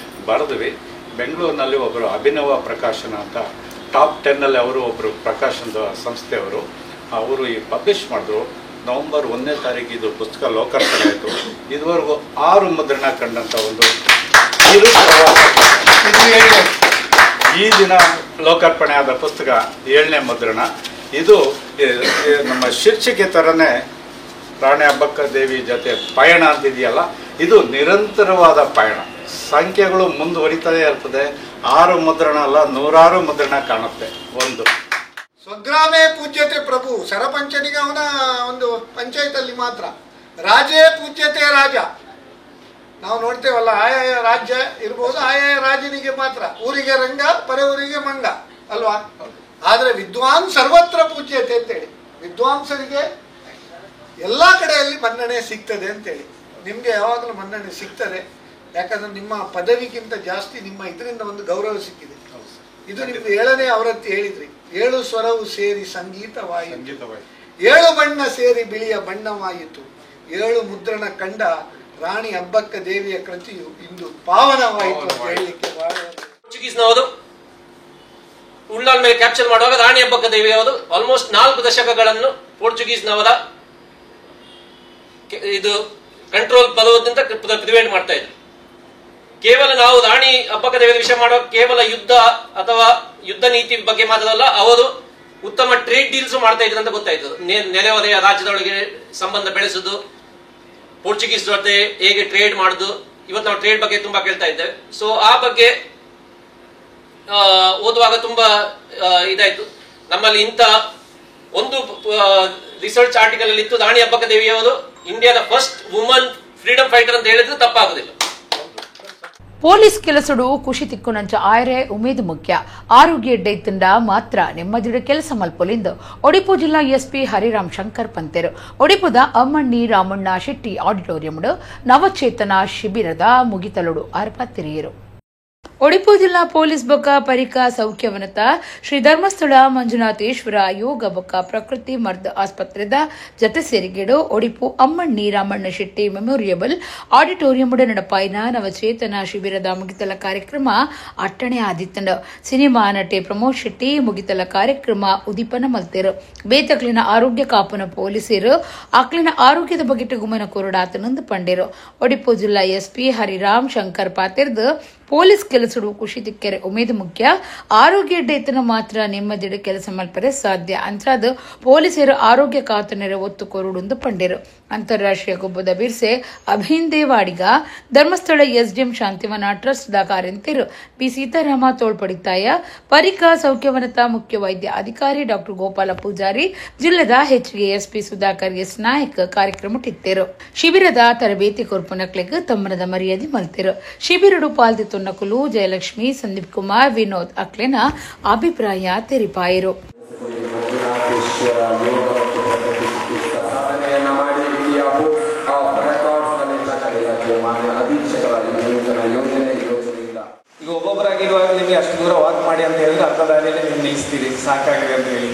ಬರೆದ್ವಿ. ಬೆಂಗಳೂರಿನಲ್ಲಿ ಒಬ್ಬರು ಅಭಿನವ ಪ್ರಕಾಶನ ಅಂತ ಟಾಪ್ 10ನಲ್ಲಿ ಅವರು ಒಬ್ಬರು ಪ್ರಕಾಶನದ ಸಂಸ್ಥೆಯವರು, ಅವರು ಈ ಪಬ್ಲಿಷ್ ಮಾಡಿದ್ರು. ನವಂಬರ್ 1ನೇ ತಾರೀಕು ಇದು ಪುಸ್ತಕ ಲೋಕಾರ್ಪಣೆ ಆಯಿತು. ಇದುವರೆಗೂ 6 ಮುದ್ರಣ ಕಂಡಂಥ ಒಂದು ಕಿರು ಪ್ರವಾಸ. ಈ ದಿನ ಲೋಕಾರ್ಪಣೆ ಆದ ಪುಸ್ತಕ 7ನೇ ಮುದ್ರಣ. ಇದು ನಮ್ಮ ಶೀರ್ಷಿಕೆ ಥರನೇ ರಾಣಿ ಅಬ್ಬಕ್ಕ ದೇವಿ ಜೊತೆ ಪಯಣ ಅಂತಿದೆಯಲ್ಲ, ಇದು ನಿರಂತರವಾದ ಪಯಣ. ಸಂಖ್ಯೆಗಳು ಮುಂದುವರಿತಾನೆ ಇರ್ತದೆ. 6 ಮುದ್ರಣ ಅಲ್ಲ, 100 ಮುದ್ರಣ ಕಾಣುತ್ತೆ. ಒಂದು ಸ್ವಗ್ರಾಮೇ ಪೂಜ್ಯತೆ ಪ್ರಭು, ಸರಪಂಚನಿಗೆ ಅವನ ಒಂದು ಪಂಚಾಯತಲ್ಲಿ ಮಾತ್ರ. ರಾಜೇ ಪೂಜ್ಯತೆ ರಾಜ. ನಾವು ನೋಡ್ತೇವಲ್ಲ, ಆಯಾಯ ರಾಜ್ಯ ಇರ್ಬೋದು, ಆಯಾಯ ರಾಜನಿಗೆ ಮಾತ್ರ, ಊರಿಗೆ ರಂಗ ಪರ ಊರಿಗೆ ಮಂಗ ಅಲ್ವಾ? ಆದರೆ ವಿದ್ವಾನ್ ಸರ್ವತ್ರ ಪೂಜ್ಯತೆ ಅಂತೇಳಿ, ವಿದ್ವಾಂಸರಿಗೆ ಎಲ್ಲ ಕಡೆಯಲ್ಲಿ ಮನ್ನಣೆ ಸಿಗ್ತದೆ ಅಂತೇಳಿ. ನಿಮಗೆ ಯಾವಾಗಲೂ ಮನ್ನಣೆ ಸಿಗ್ತದೆ, ಯಾಕಂದ್ರೆ ನಿಮ್ಮ ಪದವಿಗಿಂತ ಜಾಸ್ತಿ ನಿಮ್ಮ ಇದರಿಂದ ಒಂದು ಗೌರವ ಸಿಕ್ಕಿದೆ. ಇದು ನಿಮ್ದು 7ನೇ ಆವೃತ್ತಿ ಹೇಳಿದ್ರಿ. 7 ಸ್ವರವು ಸೇರಿ ಸಂಗೀತವಾಯಿತು, 7 ಬಣ್ಣ ಸೇರಿ ಬಿಳಿಯ ಬಣ್ಣವಾಯಿತು, 7 ಮುದ್ರಣ ಕಂಡ ರಾಣಿ ಅಬ್ಬಕ್ಕ ದೇವಿಯ ಕೃತಿಯು ಇಂದು ಪಾವನವಾಯಿತು ಅಂತ ಹೇಳಲಿಕ್ಕೆ. ಪೋರ್ಚುಗೀಸ್ನವರು ಉಳ್ಳಾಲ್ ಮೇಲೆ ಕ್ಯಾಪ್ಚರ್ ಮಾಡುವಾಗ ರಾಣಿ ಅಬ್ಬಕ್ಕ ದೇವಿಯವರು ಆಲ್ಮೋಸ್ಟ್ 4 ದಶಕಗಳನ್ನು ಪೋರ್ಚುಗೀಸ್ನವರ ಇದು ಕಂಟ್ರೋಲ್ ಬರೋದ್ರಿಂದ ಪ್ರಿವೆಂಟ್ ಮಾಡ್ತಾ ಇದ್ರು. ಕೇವಲ ನಾವು ರಾಣಿ ಅಬ್ಬಕ್ಕ ದೇವಿಯ ವಿಷಯ ಮಾಡುವಾಗ ಕೇವಲ ಯುದ್ಧ ಅಥವಾ ಯುದ್ಧ ನೀತಿ ಬಗ್ಗೆ ಮಾತ್ರಲ್ಲ, ಅವರು ಉತ್ತಮ ಟ್ರೇಡ್ ಡೀಲ್ಸ್ ಮಾಡ್ತಾ ಇದ್ರು ಅಂತ ಗೊತ್ತಾಯ್ತು. ನೆರೆಹೊರೆಯ ರಾಜ್ಯದೊಳಗೆ ಸಂಬಂಧ ಬೆಳೆಸುದು, ಪೋರ್ಚುಗೀಸ್ ಜೊತೆ ಹೇಗೆ ಟ್ರೇಡ್ ಮಾಡುದು, ಇವತ್ತು ನಾವು ಟ್ರೇಡ್ ಬಗ್ಗೆ ತುಂಬಾ ಕೇಳ್ತಾ ಇದ್ದೇವೆ. ಸೊ ಆ ಬಗ್ಗೆ ಓದುವಾಗ ತುಂಬಾ ಇದಾಯ್ತು. ನಮ್ಮಲ್ಲಿ ಇಂಥ ಒಂದು ರಿಸರ್ಚ್ ಆರ್ಟಿಕಲ್ ಅಲ್ಲಿ ಇತ್ತು, ರಾಣಿ ಅಬ್ಬಕ್ಕ ದೇವಿಯವರು ಇಂಡಿಯಾದ first woman freedom fighter ಅಂತ ಹೇಳಿದ್ರೆ ತಪ್ಪಾಗುದಿಲ್ಲ. ಪೊಲೀಸ್ ಕೆಲಸಡು ಖುಷಿ ತಿಕ್ಕುನಂಚ ಆಯರೆ ಉಮೇದು ಮುಖ್ಯ, ಆರೋಗ್ಯ ಎಡ್ಡೈತಂಡ ಮಾತ್ರ ನೆಮ್ಮದಿಡ ಕೆಲಸ ಮಲ್ಪೊಲಿಂದು ಒಡಿಪು ಜಿಲ್ಲಾ ಎಸ್ಪಿ ಹರಿರಾಮ್ ಶಂಕರ್ ಪಂತೆರು. ಒಡಿಪುದ ಅಮ್ಮಣ್ಣಿ ರಾಮಣ್ಣ ಶೆಟ್ಟಿ ಆಡಿಟೋರಿಯಂಡು ನವಚೇತನ ಶಿಬಿರದ ಮುಗಿತಲುಡು ಅರ್ಪತಿರಿಯರು. ಒಡಿಪು ಜಿಲ್ಲಾ ಪೊಲೀಸ್ ಬೊಕ್ಕ ಪರಿಕ ಸೌಖ್ಯವನತ ಶ್ರೀ ಧರ್ಮಸ್ಥಳ ಮಂಜುನಾಥೇಶ್ವರ ಯೋಗ ಬೊಕ್ಕ ಪ್ರಕೃತಿ ಮರ್ದ್ ಆಸ್ಪತ್ರೆದ ಜತೆ ಸೇರಿಗೆಡು ಒಡಿಪು ಅಮ್ಮಣ್ಣಿ ರಾಮಣ್ಣ ಶೆಟ್ಟಿ ಮೆಮೋರಿಯಬಲ್ ಆಡಿಟೋರಿಯಂ ನಡಪಾಯಿನ ನವಚೇತನ ಶಿಬಿರದ ಮುಗಿತಲ ಕಾರ್ಯಕ್ರಮ ಅಟ್ಟಣೆ ಆದಿತ್ತಂಡ. ಸಿನಿಮಾ ನಟೆ ಪ್ರಮೋದ್ ಶೆಟ್ಟಿ ಮುಗಿತಲ ಕಾರ್ಯಕ್ರಮ ಉದೀಪನ ಮಲ್ತೇರು. ಬೇತಕ್ಲಿನ ಆರೋಗ್ಯ ಕಾಪುನ ಪೊಲೀಸರು ಆಕ್ಲಿನ ಆರೋಗ್ಯದ ಬಗೆಟ ಗುಮನ ಕೊರಡಾತನಂದು ಪಂಡೇರು. ಒಡಿಪು ಜಿಲ್ಲಾ ಎಸ್ಪಿ ಹರಿರಾಮ್ ಶಂಕರ್ ಪಾತಿರ್ದು ಪೊಲೀಸ್ ಕೆಲಸಡು ಖುಷಿ ತಿಕ್ಕೆರೆ ಉಮೇದು ಮುಖ್ಯ, ಆರೋಗ್ಯ ಡೇತನ ಮಾತ್ರ ನೆಮ್ಮದಿಡ ಕೆಲಸ ಮಲ್ಪರೆ ಸಾಧ್ಯ ಅಂಚಾದ ಪೊಲೀಸರು ಆರೋಗ್ಯ ಕಾತನೆರ ಒತ್ತು ಕೊರಡುಂದು ಪಂಡೇರು. ಅಂತಾರಾಷ್ಟ್ರೀಯ ಗೊಬ್ಬದ ಬಿರ್ಸೆ Abhin Devadiga Dharmasthala SDM Shantivana trust the ಕಾರ್ಯಂತೆರು B Seetharama ತೋಳ್ಪಡಿತಾಯ, ಪರಿಕಾ ಸೌಖ್ಯವನತ ಮುಖ್ಯ ವೈದ್ಯ ಅಧಿಕಾರಿ ಡಾಕ್ಟರ್ ಗೋಪಾಲ ಪೂಜಾರಿ, ಜಿಲ್ಲೆದ ಹೆಚ್ಚಿಗೆ ಎಸ್ಪಿ ಸುಧಾಕರ್ ಎಸ್ ನಾಯಕ್ ಕಾರ್ಯಕ್ರಮ ಟಿತ್ತೇರು. ಶಿಬಿರದ ತರಬೇತಿ ಕೊರ್ಪುನಕ್ಲೆಗ್ ತಮ್ಮನದ ಮರ್ಯಾದೆ ಮಲ್ತೇರು. ಶಿಬಿರಡು ಪಾಲ್ದಿತ್ತು ನಕುಲು ಜಯಲಕ್ಷ್ಮಿ, ಸಂದೀಪ್ ಕುಮಾರ್, ವಿನೋದ್ ಅಕ್ಲೆನ ಅಭಿಪ್ರಾಯ ತೆರಿಪಾಯರು. ಈಗ ಒಬ್ಬೊಬ್ಬರಾಗಿರುವಾಗ ನಿಮಗೆ ಅಷ್ಟು ದೂರ ವಾಕ್ ಮಾಡಿ ಅಂತ ಹೇಳಿದ್ರೆ ಅರ್ಧ ದಾರಿಯಲ್ಲಿ ನೀವು ನಿಲ್ಲಿಸ್ತೀರಿ, ಸಾಕಾಗಿದೆ ಅಂತ ಹೇಳಿ.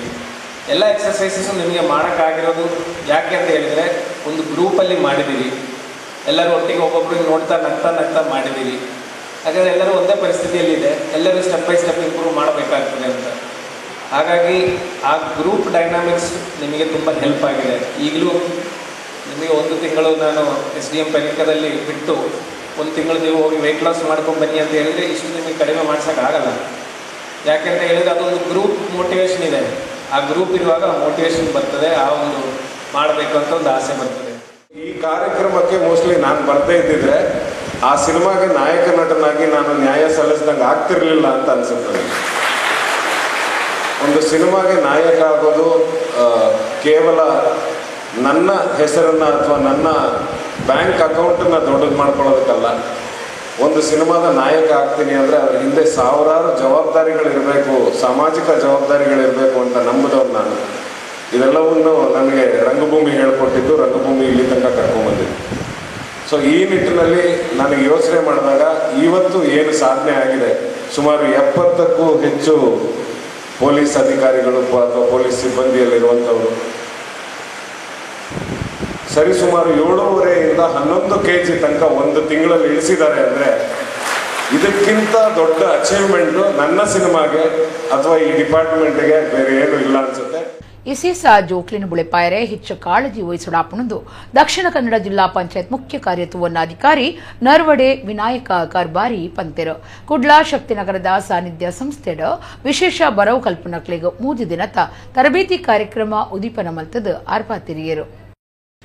ಎಲ್ಲ ಎಕ್ಸಸೈಸಸ್ ನಿಮಗೆ ಮಾಡೋಕ್ಕಾಗಿರೋದು ಯಾಕೆ ಅಂತ ಹೇಳಿದರೆ ಒಂದು ಗ್ರೂಪಲ್ಲಿ ಮಾಡಿದ್ದೀರಿ, ಎಲ್ಲರೂ ಒಟ್ಟಿಗೆ ಒಬ್ಬೊಬ್ರಿಗೆ ನೋಡ್ತಾ ನಗ್ತಾ ನಗ್ತಾ ಮಾಡಿದ್ದೀರಿ. ಯಾಕಂದರೆ ಎಲ್ಲರೂ ಒಂದೇ ಪರಿಸ್ಥಿತಿಯಲ್ಲಿದೆ, ಎಲ್ಲರೂ step by step improve ಮಾಡಬೇಕಾಗ್ತದೆ ಅಂತ. ಹಾಗಾಗಿ ಆ ಗ್ರೂಪ್ ಡೈನಾಮಿಕ್ಸ್ ನಿಮಗೆ ತುಂಬ ಹೆಲ್ಪ್ ಆಗಿದೆ. ಈಗಲೂ ನಿಮಗೆ ಒಂದು ತಿಂಗಳು ನಾನು SDM ಪರಿಕದಲ್ಲಿ ಬಿಟ್ಟು ಒಂದು ತಿಂಗಳು ನೀವು ಹೋಗಿ ವೆಯ್ಟ್ ಲಾಸ್ ಮಾಡ್ಕೊಂಡು ಬನ್ನಿ ಅಂತ ಹೇಳಿದರೆ ಇಷ್ಟು ನಿಮಗೆ ಕಡಿಮೆ ಮಾಡ್ಸೋಕ್ಕಾಗಲ್ಲ. ಯಾಕೆಂತ ಹೇಳಿದರೆ ಅದೊಂದು ಗ್ರೂಪ್ ಮೋಟಿವೇಶನ್ ಇದೆ. ಆ ಗ್ರೂಪ್ ಇರುವಾಗ ಮೋಟಿವೇಶನ್ ಬರ್ತದೆ, ಆ ಒಂದು ಮಾಡಬೇಕು ಅಂತ ಒಂದು ಆಸೆ ಬರ್ತದೆ. ಈ ಕಾರ್ಯಕ್ರಮಕ್ಕೆ ಮೋಸ್ಟ್ಲಿ ನಾನು ಬರ್ದೇ ಇದ್ದಿದ್ರೆ ಆ ಸಿನಿಮಾಗೆ ನಾಯಕ ನಟನಾಗಿ ನಾನು ನ್ಯಾಯ ಸಲ್ಲಿಸಿದಂಗೆ ಆಗ್ತಿರ್ಲಿಲ್ಲ ಅಂತ ಅನ್ಸುತ್ತೆ. ಒಂದು ಸಿನಿಮಾಗೆ ನಾಯಕ ಆಗೋದು ಕೇವಲ ನನ್ನ ಹೆಸರನ್ನು ಅಥವಾ ನನ್ನ ಬ್ಯಾಂಕ್ ಅಕೌಂಟನ್ನು ದೊಡ್ಡದು ಮಾಡ್ಕೊಳ್ಳೋದಕ್ಕಲ್ಲ. ಒಂದು ಸಿನಿಮಾದ ನಾಯಕ ಆಗ್ತೀನಿ ಅಂದರೆ ಅದ್ರ ಹಿಂದೆ ಸಾವಿರಾರು ಜವಾಬ್ದಾರಿಗಳಿರಬೇಕು, ಸಾಮಾಜಿಕ ಜವಾಬ್ದಾರಿಗಳಿರಬೇಕು ಅಂತ ನಂಬುದವ್ರು ನಾನು. ಇದೆಲ್ಲವನ್ನು ನನಗೆ ರಂಗಭೂಮಿ ಹೇಳ್ಕೊಟ್ಟಿದ್ದು, ರಂಗಭೂಮಿ ಇಲ್ಲಿ ತನಕ ಕರ್ಕೊಂಡ್ಬಂದಿದ್ದು. ಸೊ ಈ ನಿಟ್ಟಿನಲ್ಲಿ ನನಗೆ ಯೋಚನೆ ಮಾಡಿದಾಗ ಇವತ್ತು ಏನು ಸಾಧನೆ ಆಗಿದೆ, ಸುಮಾರು 70ಕ್ಕೂ ಹೆಚ್ಚು ಪೊಲೀಸ್ ಅಧಿಕಾರಿಗಳು ಅಥವಾ ಪೊಲೀಸ್ ಸಿಬ್ಬಂದಿಯಲ್ಲಿರುವಂಥವರು ಸರಿಸುಮಾರು 7.5 ಇಂದ 11 kg ತನಕ ಒಂದು ತಿಂಗಳಲ್ಲಿ ಇಳಿಸಿದ್ದಾರೆ ಅಂದರೆ ಇದಕ್ಕಿಂತ ದೊಡ್ಡ ಅಚೀವ್ಮೆಂಟು ನನ್ನ ಸಿನಿಮಾಗೆ ಅಥವಾ ಈ ಡಿಪಾರ್ಟ್ಮೆಂಟ್ಗೆ ಬೇರೆ ಏನು ಇಲ್ಲ ಅನ್ಸುತ್ತೆ. ಇಸೀಸ ಜೋಕ್ಲಿನ ಬುಳೆಪಾಯರೆ ಹೆಚ್ಚು ಕಾಳಜಿ ವಹಿಸಡಾಪುಣಂದು ದಕ್ಷಿಣ ಕನ್ನಡ ಜಿಲ್ಲಾ ಪಂಚಾಯತ್ ಮುಖ್ಯ ಕಾರ್ಯತುವನ್ನಾಧಿಕಾರಿ ನರ್ವಡೆ ವಿನಾಯಕ ಕಾರ್ಬಾರಿ ಪಂತೆರು. ಕುಡ್ಲಾ ಶಕ್ತಿನಗರದ ಸಾನ್ನಿಧ್ಯ ಸಂಸ್ಥೆಡ ವಿಶೇಷ ಬರವು ಕಲ್ಪನಕ್ಲೆಗ್ 3 ದಿನದ ತರಬೇತಿ ಕಾರ್ಯಕ್ರಮ ಉದೀಪನ ಮಲ್ತದ ಆರ್ಪಾತಿರಿಯರು.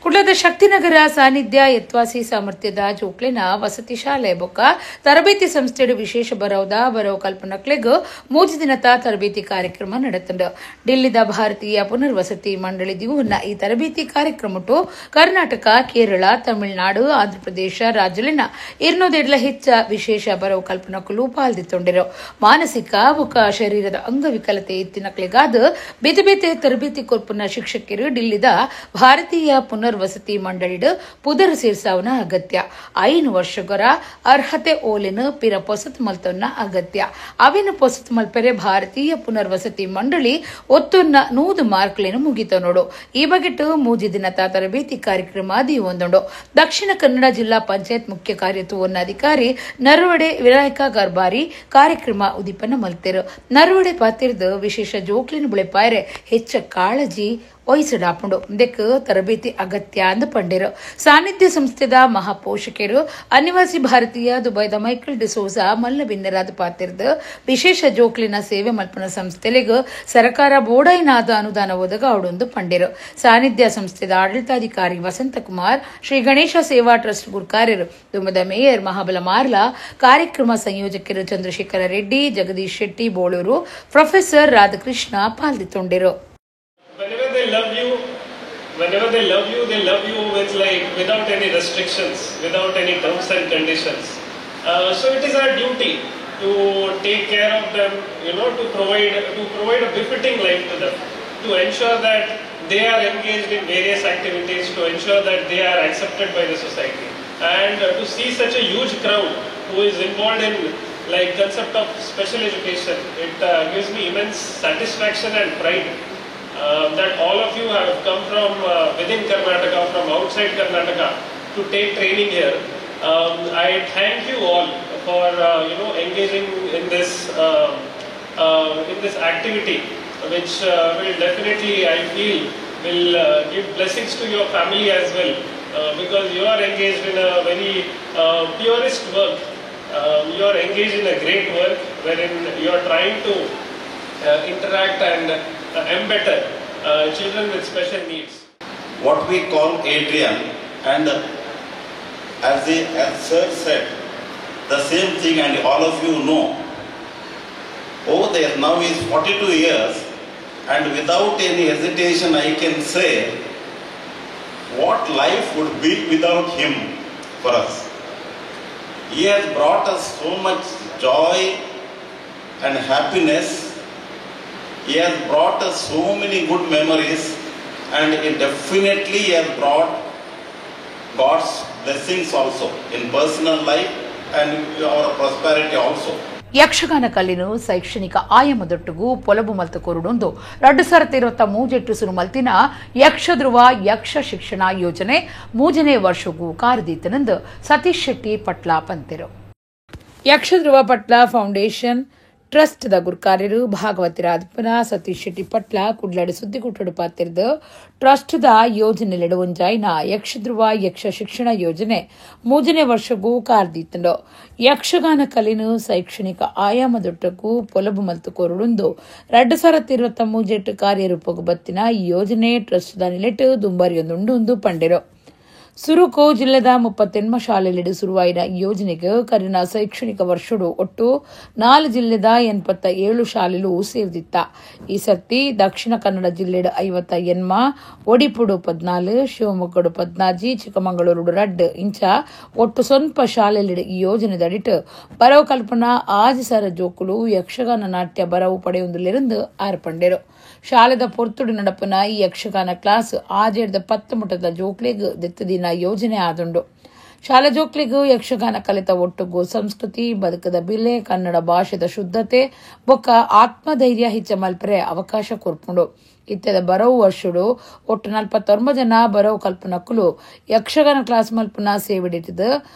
ಕುಡ್ಲದ ಶಕ್ತಿನಗರ ಸಾನ್ನಿಧ್ಯ ಯತ್ವಾಸಿ ಸಾಮರ್ಥ್ಯದ ಜೋಕ್ಲಿನ ವಸತಿ ಶಾಲೆ ಬೊಕ್ಕ ತರಬೇತಿ ಸಂಸ್ಥೆಡು ವಿಶೇಷ ಬರವುದ ಬರವು ಕಲ್ಪನಕ್ಲೆಗ್ 3 ದಿನದ ತರಬೇತಿ ಕಾರ್ಯಕ್ರಮ ನಡೆತುಂಡು. ಡಿಲ್ಲಿದ ಭಾರತೀಯ ಪುನರ್ವಸತಿ ಮಂಡಳಿ ದಿವುನ ಈ ತರಬೇತಿ ಕಾರ್ಯಕ್ರಮಟು ಕರ್ನಾಟಕ, ಕೇರಳ, ತಮಿಳುನಾಡು, ಆಂಧ್ರಪ್ರದೇಶ ರಾಜ್ಯಲಿನ 250 ಹೆಚ್ಚ ವಿಶೇಷ ಬರವು ಕಲ್ಪನಕುಲು ಪಾಲ್ದಿತ್ತೊಂಡಿರು. ಮಾನಸಿಕ ಬೊಕ್ಕ ಶರೀರದ ಅಂಗವಿಕಲತೆ ಇತ್ತಿನಕ್ಲೆಗಾದ ಬೇತೆ ಬೇತೆ ತರಬೇತಿ ಕೊರ್ಪುನ ಶಿಕ್ಷಕರು ಡಿಲ್ಲಿದ ಭಾರತೀಯ ಪುನರ್ವಸತಿ ಮಂಡಳಿಡು ಪುದರ್ ಸೇರ್ಸಾವನ ಅಗತ್ಯ. 5 ವರ್ಷಗರ ಅರ್ಹತೆ ಓಲಿನ ಪಿರ ಪೊಸತ್ ಮಲ್ತೊನ್ನ ಅಗತ್ಯ. ಅವಿನ ಪೊಸತ್ ಮಲ್ಪೆರೆ ಭಾರತೀಯ ಪುನರ್ವಸತಿ ಮಂಡಳಿ ಒತ್ತೊನ್ನ 100 ಮಾರ್ಕ್ಲೇನು ಮುಗಿತ ನೋಡು. ಈ ಬಗೆಟ್ 3 ದಿನದ ತರಬೇತಿ ಕಾರ್ಯಕ್ರಮ ದಿವೊಂದುಂಡು. ದಕ್ಷಿಣ ಕನ್ನಡ ಜಿಲ್ಲಾ ಪಂಚಾಯತ್ ಮುಖ್ಯ ಕಾರ್ಯತುವನ್ನಾಧಿಕಾರಿ ನರವಡೆ ವಿನಾಯಕ ಗರ್ಬಾರಿ ಕಾರ್ಯಕ್ರಮ ಉದ್ದೀಪನ ಮಲ್ತೆರು. ನರವಡೆ ಪಾತಿರ್ದ ವಿಶೇಷ ಜೋಕ್ಲಿನ ಬುಳೆಪಾಯರೆ ಹೆಚ್ಚ ಕಾಳಜಿ ವಹಿಸಿಡಾಪುಂಡು ಇದಕ್ಕೆ ತರಬೇತಿ ಅಗತ್ಯ ಅಂದು ಪಂಡಿರು. ಸಾನ್ನಿಧ್ಯ ಸಂಸ್ಥೆದ ಮಹಾಪೋಷಕರು ಅನಿವಾಸಿ ಭಾರತೀಯ ದುಬೈದ ಮೈಕಲ್ ಡಿಸೋಜಾ ಮಲ್ಲ ಬಿನ್ನರಾದ ಪಾತಿರ್ದ ವಿಶೇಷ ಜೋಕ್ಲಿನ ಸೇವೆ ಮಲ್ಪನ ಸಂಸ್ಥೆಲೆಗ್ ಸರ್ಕಾರ ಬೋಡೈನಾದ ಅನುದಾನ ಒದಗ ಅವಡೊಂದು ಪಂಡಿರು. ಸಾನ್ನಿಧ್ಯ ಸಂಸ್ಥೆದ ಆಡಳಿತಾಧಿಕಾರಿ ವಸಂತಕುಮಾರ್, ಶ್ರೀ ಗಣೇಶ ಸೇವಾ ಟ್ರಸ್ಟ್ ಗುರ್ಕಾರ್ಯರು ದುಮದ ಮೇಯರ್ ಮಹಾಬಲ ಮಾರ್ಲಾ, ಕಾರ್ಯಕ್ರಮ ಸಂಯೋಜಕರು ಚಂದ್ರಶೇಖರ ರೆಡ್ಡಿ, ಜಗದೀಶ್ ಶೆಟ್ಟಿ ಬೋಳೂರು, ಪ್ರೊಫೆಸರ್ ರಾಧಾಕೃಷ್ಣ ಪಾಲ್ದಿತ್ತೊಂಡಿರು. Whenever they love you, they love you with without any restrictions, without any terms and conditions. So it is our duty to take care of them, to provide a befitting life to them, to ensure that they are engaged in various activities, to ensure that they are accepted by the society. And to see such a huge crowd who is involved in concept of special education, it gives me immense satisfaction and pride. That all of you have come from within Karnataka, from outside Karnataka to take training here. I thank you all for engaging in this activity, which will definitely, I feel, will give blessings to your family as well, because you are engaged in a very purest work. You are engaged in a great work wherein you are trying to interact and embetter children with special needs. What we call Adrian, and as sir said, the same thing, and all of you know, over there now is 42 years, and without any hesitation I can say what life would be without him for us. He has brought us so much joy and happiness. He has brought us so many good memories, and it definitely has brought God's blessings also in personal life and our prosperity also. Yakshagana ಕಲಿನು ಶೈಕ್ಷಣಿಕ ಆಯಾಮದೊಟ್ಟಿಗೂ ಪೊಲಬು ಮಲ್ತ ಕೊರುಡೊಂದು 2023 ಸುರು ಮಲ್ತಿನ ಯಕ್ಷಧ್ರುವ ಯಕ್ಷ ಶಿಕ್ಷಣ ಯೋಜನೆ 3ನೇ ವರ್ಷಗೂ ಕಾರದೀತನೆಂದು ಸತೀಶ್ ಶೆಟ್ಟಿ ಪಟ್ಲಾ ಪಂತೆರು. Yakshadhruva Patla foundation trust the ಗುರ್ಕಾರ್ಯರು ಭಾಗವತಿರಾದಪನ ಸತೀಶ್ ಶೆಟ್ಟಿ ಪಟ್ಲ ಕುಡ್ಲಾಡಿ ಸುದ್ದಿಗುಟ್ಟಡು ಪಾತಿರ್ದು ಟ್ರಸ್ಟ್ the ಯೋಜನೆಲೆಡು ಒಂಜಾಯಿನ ಯಕ್ಷಧ್ರುವ ಯಕ್ಷ ಶಿಕ್ಷಣ ಯೋಜನೆ 3ನೇ ವರ್ಷಗೂ ಕಾರ್ದೀತಂಡು. ಯಕ್ಷಗಾನ ಕಲಿನು ಶೈಕ್ಷಣಿಕ ಆಯಾಮದೊಟ್ಟಕ್ಕೂ ಪೊಲಬು ಮಲ್ತು ಕೊರುಡುಂದು 2023 ಕಾರ್ಯರೂಪಕ್ಕೂ ಬತ್ತಿನ ಈ ಯೋಜನೆ ಟ್ರಸ್ಟ್ the ನಿಲೆಟ್ ದುಂಬಾರಿಯೊಂದುಂಡು ಪಂಡಿರು. ಸುರುಕೋ ಜಿಲ್ಲೆದ 38 ಶಾಲೆಲೆಡು ಸುರುವಾಯಿನ ಈ ಯೋಜನೆಗೆ ಕರಿನ ಶೈಕ್ಷಣಿಕ ವರ್ಷಡು ಒಟ್ಟು 4 ಜಿಲ್ಲೆದ 87 ಶಾಲೆಲು ಸೇರ್ದಿತ್ತ. ಈ ಸರ್ತಿ ದಕ್ಷಿಣ ಕನ್ನಡ ಜಿಲ್ಲೆಡು 58, ಒಡಿಪುಡು 14, ಶಿವಮೊಗ್ಗಡು 14, ಚಿಕ್ಕಮಗಳೂರು 2 ಇಂಚ ಒಟ್ಟು 0 ಶಾಲೆಲೆಡು ಈ ಯೋಜನೆದಡಿಟ್ಟು ಬರವು ಕಲ್ಪನಾ 6,000 ಜೋಕುಲು ಯಕ್ಷಗಾನ ನಾಟ್ಯ ಬರವು ಪಡೆಯೊಂದುಲಿರಂದು ಆರ್ಪಂಡೆರು. ಶಾಲೆದ ಪೊರ್ತುಡು ನಡಪನ ಈ ಯಕ್ಷಗಾನ ಕ್ಲಾಸ್ 6-10 ಮುಟ್ಟದ ಜೋಕ್ಲೆಗ್ ದೆತ್ತದಿನ ಯೋಜನೆ ಆದುಂಡು. ಶಾಲಾ ಜೋಕ್ಲಿಗೂ ಯಕ್ಷಗಾನ ಕಲಿತ ಒಟ್ಟುಗು ಸಂಸ್ಕೃತಿ, ಬದುಕದ ಬಿಲೆ, ಕನ್ನಡ ಭಾಷೆದ ಶುದ್ಧತೆ ಬೊಕ್ಕ ಆತ್ಮಧೈರ್ಯ ಹೆಚ್ಚ ಮಲ್ಪರೆ ಅವಕಾಶ ಕೊರ್ಪುಂಡು. ಇತ್ಯದ ಬರವು ವರ್ಷಡು ಒಟ್ಟು 49 ಜನ ಬರವು ಕಲ್ಪನಕ್ಕುಲು ಯಕ್ಷಗಾನ ಕ್ಲಾಸ್ ಮಲ್ಪನ ಸೇವಿಡಿಟ್ಟದ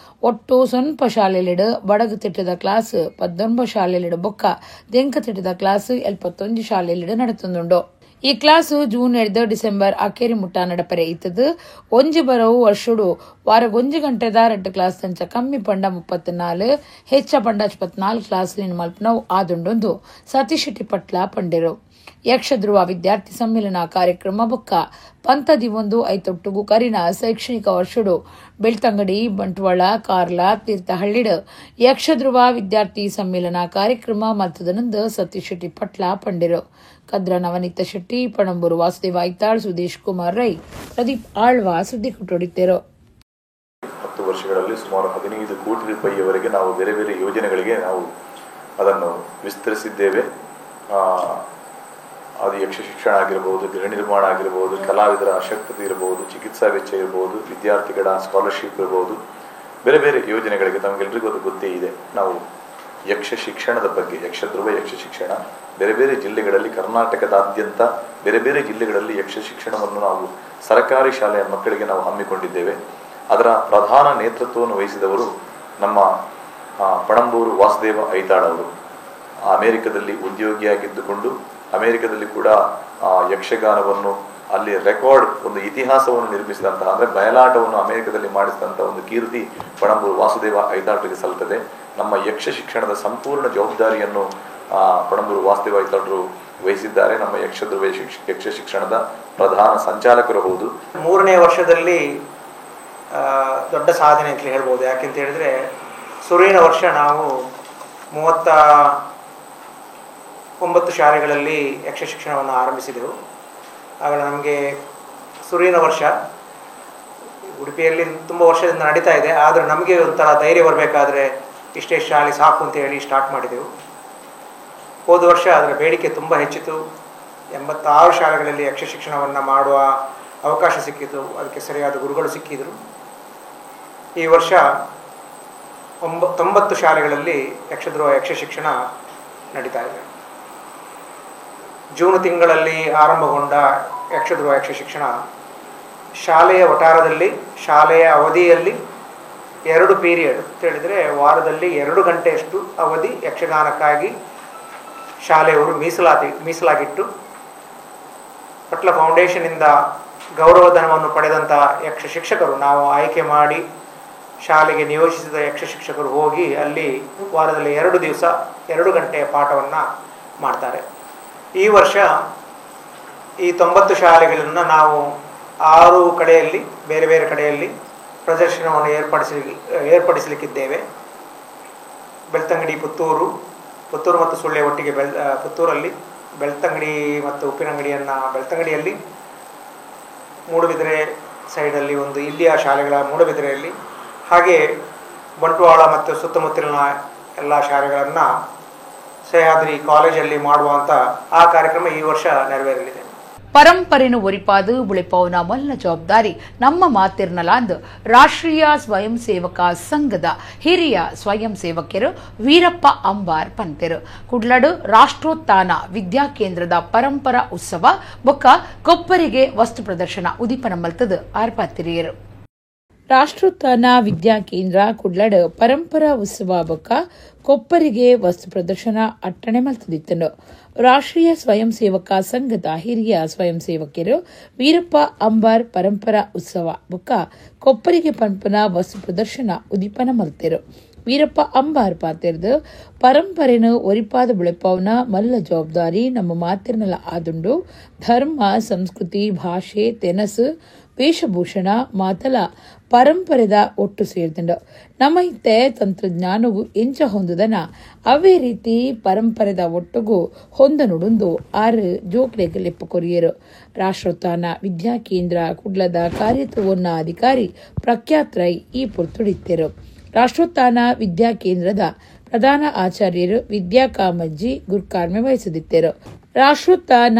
ಒಟ್ಟು 0 ಶಾಲೆಲಿಡು ಬಡಗು ತಿಟ್ಟದ ಕ್ಲಾಸ್ 19 ಶಾಲೆಲಿಡು ಬೊಕ್ಕ ದೆಂಕ ತಿಟ್ಟದ ಕ್ಲಾಸ್ 71 ಶಾಲೆಲಿಡು ನಡೆತುಂಡು. ಈ class June 2 December ಅಕೇರಿ ಮುಟ್ಟ ನಡಪರೆ ಇತ್ತದು. ಒಂಜಿ ಬರವು ವರ್ಷಡು ವಾರಗೊಂಜಿ ಗಂಟೆದ 2 ಕ್ಲಾಸ್ ತಂಚ ಕಮ್ಮಿ ಪಂಡ 34, ಹೆಚ್ಚ ಪಂಡ 24 ಕ್ಲಾಸ್ ಮಲ್ಪನವು ಆದುಂಡೊಂದು ಸತೀಶ್ ಶೆಟ್ಟಿ ಪಟ್ಲ ಪಂಡೆರು. Yakshadhruva ವಿದ್ಯಾರ್ಥಿ ಸಮ್ಮೇಳನ ಕಾರ್ಯಕ್ರಮ ಬೊಕ್ಕ ಪಂತದಿ ಒಂದು ಐತೊಟ್ಟುಗು ಕರಿನ ಶೈಕ್ಷಣಿಕ ವರ್ಷಡು ಬೆಳ್ತಂಗಡಿ, ಬಂಟ್ವಾಳ, ಕಾರ್ಲ, ತೀರ್ಥಹಳ್ಳಿಡ್ ಯಕ್ಷಧ್ರುವ ವಿದ್ಯಾರ್ಥಿ ಸಮ್ಮೇಳನ ಕಾರ್ಯಕ್ರಮ ಮಲ್ತದನಂದು ಸತೀಶ್ ಶೆಟ್ಟಿ ಪಟ್ಲ ಪಂಡಿರು. ಕದ್ರ ನವನೀತ ಶೆಟ್ಟಿ, ಪಣಂಬೂರು ವಾಸುದೇವ ಐತಾಳ್, ಸುದೇಶ್ ಕುಮಾರ್ ರೈ, ಪ್ರದೀಪ್ ಆಳ್ವಾ ಸುದ್ದಿ ಕೊಟ್ಟೊಡಿದ್ದರು. 10 ವರ್ಷಗಳಲ್ಲಿ ಸುಮಾರು 15 ಕೋಟಿ ರೂಪಾಯಿಯವರೆಗೆ ನಾವು ಬೇರೆ ಬೇರೆ ಯೋಜನೆಗಳಿಗೆ ನಾವು ಅದನ್ನು ವಿಸ್ತರಿಸಿದ್ದೇವೆ. ಅದು ಯಕ್ಷ ಶಿಕ್ಷಣ ಆಗಿರ್ಬೋದು, ಗೃಹ ನಿರ್ಮಾಣ ಆಗಿರ್ಬೋದು, ಕಲಾವಿದರ ಅಶಕ್ತತೆ ಇರ್ಬೋದು, ಚಿಕಿತ್ಸಾ ವೆಚ್ಚ ಇರ್ಬೋದು, ವಿದ್ಯಾರ್ಥಿಗಳ ಸ್ಕಾಲರ್ಶಿಪ್ ಇರ್ಬೋದು, ಬೇರೆ ಬೇರೆ ಯೋಜನೆಗಳಿಗೆ ತಮಗೆಲ್ಲರಿಗೂ ಅದು ಗೊತ್ತೇ ಇದೆ. ನಾವು ಯಕ್ಷ ಶಿಕ್ಷಣದ ಬಗ್ಗೆ, ಯಕ್ಷಧ್ರುವ ಯಕ್ಷ ಶಿಕ್ಷಣ ಬೇರೆ ಬೇರೆ ಜಿಲ್ಲೆಗಳಲ್ಲಿ, ಕರ್ನಾಟಕದಾದ್ಯಂತ ಬೇರೆ ಬೇರೆ ಜಿಲ್ಲೆಗಳಲ್ಲಿ ಯಕ್ಷ ಶಿಕ್ಷಣವನ್ನು ನಾವು ಸರ್ಕಾರಿ ಶಾಲೆಯ ಮಕ್ಕಳಿಗೆ ನಾವು ಹಮ್ಮಿಕೊಂಡಿದ್ದೇವೆ. ಅದರ ಪ್ರಧಾನ ನೇತೃತ್ವವನ್ನು ವಹಿಸಿದವರು ನಮ್ಮ ಪಣಂಬೂರು ವಾಸುದೇವ ಐತಾಳ್ ಅವರು. ಅಮೇರಿಕದಲ್ಲಿ ಉದ್ಯೋಗಿಯಾಗಿದ್ದುಕೊಂಡು ಅಮೇರಿಕದಲ್ಲಿ ಕೂಡ ಯಕ್ಷಗಾನವನ್ನು ಅಲ್ಲಿ ರೆಕಾರ್ಡ್ ಒಂದು ಇತಿಹಾಸವನ್ನು ನಿರ್ಮಿಸಿದಂತಹ, ಅಂದರೆ ಬಯಲಾಟವನ್ನು ಅಮೇರಿಕದಲ್ಲಿ ಮಾಡಿಸಿದಂಥ ಒಂದು ಕೀರ್ತಿ ಪಣಂಬೂರು ವಾಸುದೇವ ಐತಾಳ್ರಿಗೆ ಸಲ್ಲುತ್ತದೆ. ನಮ್ಮ ಯಕ್ಷ ಶಿಕ್ಷಣದ ಸಂಪೂರ್ಣ ಜವಾಬ್ದಾರಿಯನ್ನು ಪಣಂಬೂರು ವಾಸುದೇವ ಐತಾಳ್ರು ವಹಿಸಿದ್ದಾರೆ. ನಮ್ಮ ಯಕ್ಷಧ್ರುವ ಯಕ್ಷ ಶಿಕ್ಷಣದ ಪ್ರಧಾನ ಸಂಚಾಲಕರು ಹೌದು. 3ನೇ ವರ್ಷದಲ್ಲಿ ದೊಡ್ಡ ಸಾಧನೆ ಅಂತಲೇ ಹೇಳ್ಬೋದು. ಯಾಕೆಂತ ಹೇಳಿದ್ರೆ ಸುರುವಿನ ವರ್ಷ ನಾವು 39 ಶಾಲೆಗಳಲ್ಲಿ ಯಕ್ಷ ಶಿಕ್ಷಣವನ್ನು ಆರಂಭಿಸಿದೆವು. ಆಗ ನಮಗೆ ಸುರುವಿನ ವರ್ಷ ಉಡುಪಿಯಲ್ಲಿ ತುಂಬ ವರ್ಷದಿಂದ ನಡೀತಾ ಇದೆ. ಆದರೆ ನಮಗೆ ಒಂಥರ ಧೈರ್ಯ ಬರಬೇಕಾದ್ರೆ ಇಷ್ಟೇ ಶಾಲೆ ಸಾಕು ಅಂತ ಹೇಳಿ ಸ್ಟಾರ್ಟ್ ಮಾಡಿದೆವು. ಹೋದ ವರ್ಷ ಅದರ ಬೇಡಿಕೆ ತುಂಬ ಹೆಚ್ಚಿತು. 86 ಶಾಲೆಗಳಲ್ಲಿ ಯಕ್ಷ ಶಿಕ್ಷಣವನ್ನು ಮಾಡುವ ಅವಕಾಶ ಸಿಕ್ಕಿತು. ಅದಕ್ಕೆ ಸರಿಯಾದ ಗುರುಗಳು ಸಿಕ್ಕಿದರು. ಈ ವರ್ಷ 90 ಶಾಲೆಗಳಲ್ಲಿ ಯಕ್ಷಧ್ರುವ ಯಕ್ಷ ಶಿಕ್ಷಣ ನಡೀತಾ ಇದೆ. ಜೂನ್ ತಿಂಗಳಲ್ಲಿ ಆರಂಭಗೊಂಡ ಯಕ್ಷಧ್ರುವ ಯಕ್ಷ ಶಿಕ್ಷಣ ಶಾಲೆಯ ವಠಾರದಲ್ಲಿ, ಶಾಲೆಯ ಅವಧಿಯಲ್ಲಿ 2 ಪೀರಿಯಡ್ ಅಂತ ಹೇಳಿದರೆ ವಾರದಲ್ಲಿ 2 ಗಂಟೆಯಷ್ಟು ಅವಧಿ ಯಕ್ಷಗಾನಕ್ಕಾಗಿ ಶಾಲೆಯವರು ಮೀಸಲಾಗಿಟ್ಟು ಪಟ್ಲ ಫೌಂಡೇಶನಿಂದ ಗೌರವಧನವನ್ನು ಪಡೆದಂಥ ಯಕ್ಷ ಶಿಕ್ಷಕರು, ನಾವು ಆಯ್ಕೆ ಮಾಡಿ ಶಾಲೆಗೆ ನಿಯೋಜಿಸಿದ ಯಕ್ಷ ಶಿಕ್ಷಕರು ಹೋಗಿ ಅಲ್ಲಿ ವಾರದಲ್ಲಿ 2 ದಿವಸ 2 ಗಂಟೆಯ ಪಾಠವನ್ನು ಮಾಡ್ತಾರೆ. ಈ ವರ್ಷ ಈ 90 ಶಾಲೆಗಳನ್ನು ನಾವು 6 ಕಡೆಯಲ್ಲಿ, ಬೇರೆ ಬೇರೆ ಕಡೆಯಲ್ಲಿ ಪ್ರದರ್ಶನವನ್ನು ಏರ್ಪಡಿಸಲಿಕ್ಕಿದ್ದೇವೆ. ಬೆಳ್ತಂಗಡಿ, ಪುತ್ತೂರು ಮತ್ತು ಸುಳ್ಳೆ ಒಟ್ಟಿಗೆ ಪುತ್ತೂರಲ್ಲಿ, ಬೆಳ್ತಂಗಡಿ ಮತ್ತು ಉಪ್ಪಿನಂಗಡಿಯನ್ನು ಬೆಳ್ತಂಗಡಿಯಲ್ಲಿ, ಮೂಡುಬಿದಿರೆ ಸೈಡಲ್ಲಿ ಒಂದು ಇಲ್ಲಿಯ ಶಾಲೆಗಳ ಮೂಡುಬಿದಿರೆಯಲ್ಲಿ, ಹಾಗೆ ಬಂಟ್ವಾಳ ಮತ್ತು ಸುತ್ತಮುತ್ತಲಿನ ಎಲ್ಲ ಶಾಲೆಗಳನ್ನು ಸಹ್ಯಾದ್ರಿ ಕಾಲೇಜಲ್ಲಿ ಮಾಡುವಂಥ ಆ ಕಾರ್ಯಕ್ರಮ ಈ ವರ್ಷ ನೆರವೇರಲಿದೆ. ಪರಂಪರೆನು ಒರಿಪಾದು ಬುಳೆಪವನ ಮಲ್ಲ ಜವಾಬ್ದಾರಿ ನಮ್ಮ ಮಾತಿರ್ನಲಾಂದ್ ರಾಷ್ಟ್ರೀಯ ಸ್ವಯಂ ಸೇವಕ ಸಂಘದ ಹಿರಿಯ ಸ್ವಯಂ ಸೇವಕರು ವೀರಪ್ಪ ಅಂಬಾರ್ ಪಂತೆರು. ಕುಡ್ಲಡು ರಾಷ್ಟ್ರೋತ್ಥಾನ ವಿದ್ಯಾ ಕೇಂದ್ರದ ಪರಂಪರಾ ಉತ್ಸವ ಬೊಕ್ಕ ಕೊಪ್ಪರಿಗೆ ವಸ್ತು ಪ್ರದರ್ಶನ ಉದೀಪನ ಮಲ್ತದ ಆರ್ಪಾತಿರಿಯರು. ರಾಷ್ಟ್ರೋತ್ಥಾನ ವಿದ್ಯಾ ಕೇಂದ್ರ ಕುಡ್ಲಡು ಪರಂಪರಾ ಉತ್ಸವ ಬೊಕ್ಕ ಕೊಪ್ಪರಿಗೆ ವಸ್ತು ಪ್ರದರ್ಶನ ಅಟ್ಟಣೆ ಮಲ್ತದಿತ್ತನು. ರಾಷ್ಟ್ರೀಯ ಸ್ವಯಂ ಸೇವಕ ಸಂಘದ ಹಿರಿಯ ಸ್ವಯಂ ಸೇವಕರು ವೀರಪ್ಪ ಅಂಬಾರ್ ಪರಂಪರಾ ಉತ್ಸವ ಬೊಕ್ಕ ಕೊಪ್ಪರಿಗೆ ಪಂಪನ ವಸ್ತು ಪ್ರದರ್ಶನ ಉದೀಪನ ಮಲ್ತೆರು. ವೀರಪ್ಪ ಅಂಬಾರ್ ಪಾತೆರ್ದು ಪರಂಪರೆನು ಒರಿಪಾದ ಬುಳೆಪವನ ಮಲ್ಲ ಜವಾಬ್ದಾರಿ ನಮ್ಮ ಮಾತಿರ್ನಲ ಆದುಂಡು. ಧರ್ಮ, ಸಂಸ್ಕೃತಿ, ಭಾಷೆ, ತೆನಸು, ವೇಷಭೂಷಣ ಮಾತಲ ಪರಂಪರೆದ ಒಟ್ಟು ಸೇರ್ದುಂಡು. ನಮ್ಮ ಇತ್ತೆ ತಂತ್ರಜ್ಞಾನವು ಎಂಚ ಹೊಂದುದನ ಅವೇ ರೀತಿ ಪರಂಪರೆದ ಒಟ್ಟುಗು ಹೊಂದನುಡುಂದು 6 ಜೋಕ್ಲೆಗ್ ಲೆಪ್ಪ ಕೊರಿಯರು. ರಾಷ್ಟ್ರೋತ್ಥಾನ ವಿದ್ಯಾ ಕೇಂದ್ರ ಕುಡ್ಲದ ಕಾರ್ಯತ್ವವನ್ನ ಅಧಿಕಾರಿ ಪ್ರಖ್ಯಾತ್ ರೈ ಈ ಪೊರ್ತುಡಿತ್ತೆರು. ರಾಷ್ಟ್ರೋತ್ಥಾನ ವಿದ್ಯಾ ಕೇಂದ್ರದ ಪ್ರಧಾನ ಆಚಾರ್ಯರು ವಿದ್ಯಾ ಕಾಮಜ್ಜಿ ಗುರ್ಕಾರ್ಮೆ ವಹಿಸುತ್ತಿದ್ದರು. ರಾಷ್ಟ್ರೋತ್ಥಾನ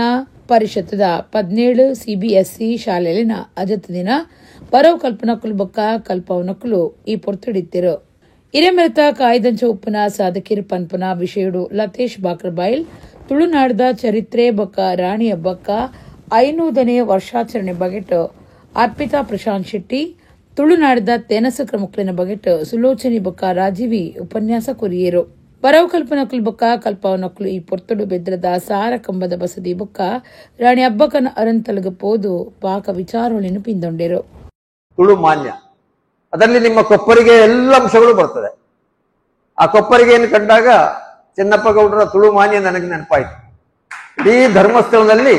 ಪರಿಷತ್ತದ 17 ಸಿಬಿಎಸ್ಇ ಶಾಲೆಯಲ್ಲಿನ ಅಜತ್ ದಿನ ಬರವು ಕಲ್ಪನಕುಲು ಬೊಕ್ಕ ಕಲ್ಪವನಕುಲು ಈ ಪೊರ್ತುಡಿತ್ತಿರು. ಹಿರೇಮೆರೆತ ಕಾಯ್ದಂಚ ಉಪ್ಪುನ ಸಾಧಕಿರ್ ಪನ್ಪುನ ವಿಷಯಡು ಲತೇಶ್ ಬಾಕ್ರಬೈಲ್ ತುಳುನಾಡದ ಚರಿತ್ರೆ ಬೊಕ್ಕ ರಾಣಿ ಅಬ್ಬಕ್ಕ 500ನೇ ವರ್ಷಾಚರಣೆ ಬಗೆಟ್ ಅರ್ಪಿತಾ ಪ್ರಶಾಂತ್ ಶೆಟ್ಟಿ, ತುಳುನಾಡದ ತೆನಸು ಕ್ರಮಕ್ಲಿನ ಬಗೆಟ್ ಸುಲೋಚನಿ ಬೊಕ್ಕ ರಾಜೀವಿ ಉಪನ್ಯಾಸ ಕೊರಿಯರು. ಬರವು ಕಲ್ಪನಕುಲು ಬೊಕ್ಕ ಕಲ್ಪವನಕುಲು ಈ ಪೊರ್ತುಡು ಬೆದ್ರದ ಸಾರ ಕಂಬದ ಬಸದಿ ಬೊಕ್ಕ ರಾಣಿ ಅಬ್ಬಕ್ಕನ ಅರಂತಲಗ ಪೋದು ಪಾಕ ವಿಚಾರೊಳಿನ ಪಿಂದೊಂಡೆರು. ತುಳು ಮಾನ್ಯ, ಅದರಲ್ಲಿ ನಿಮ್ಮ ಕೊಪ್ಪರಿಗೆ ಎಲ್ಲ ಅಂಶಗಳು ಬರ್ತದೆ. ಆ ಕೊಪ್ಪರಿಗೆಯನ್ನು ಕಂಡಾಗ ಚೆನ್ನಪ್ಪ ಗೌಡರ ತುಳು ಮಾನ್ಯ ನನಗೆ ನೆನಪಾಯಿತು. ಇಡೀ ಧರ್ಮಸ್ಥಳದಲ್ಲಿ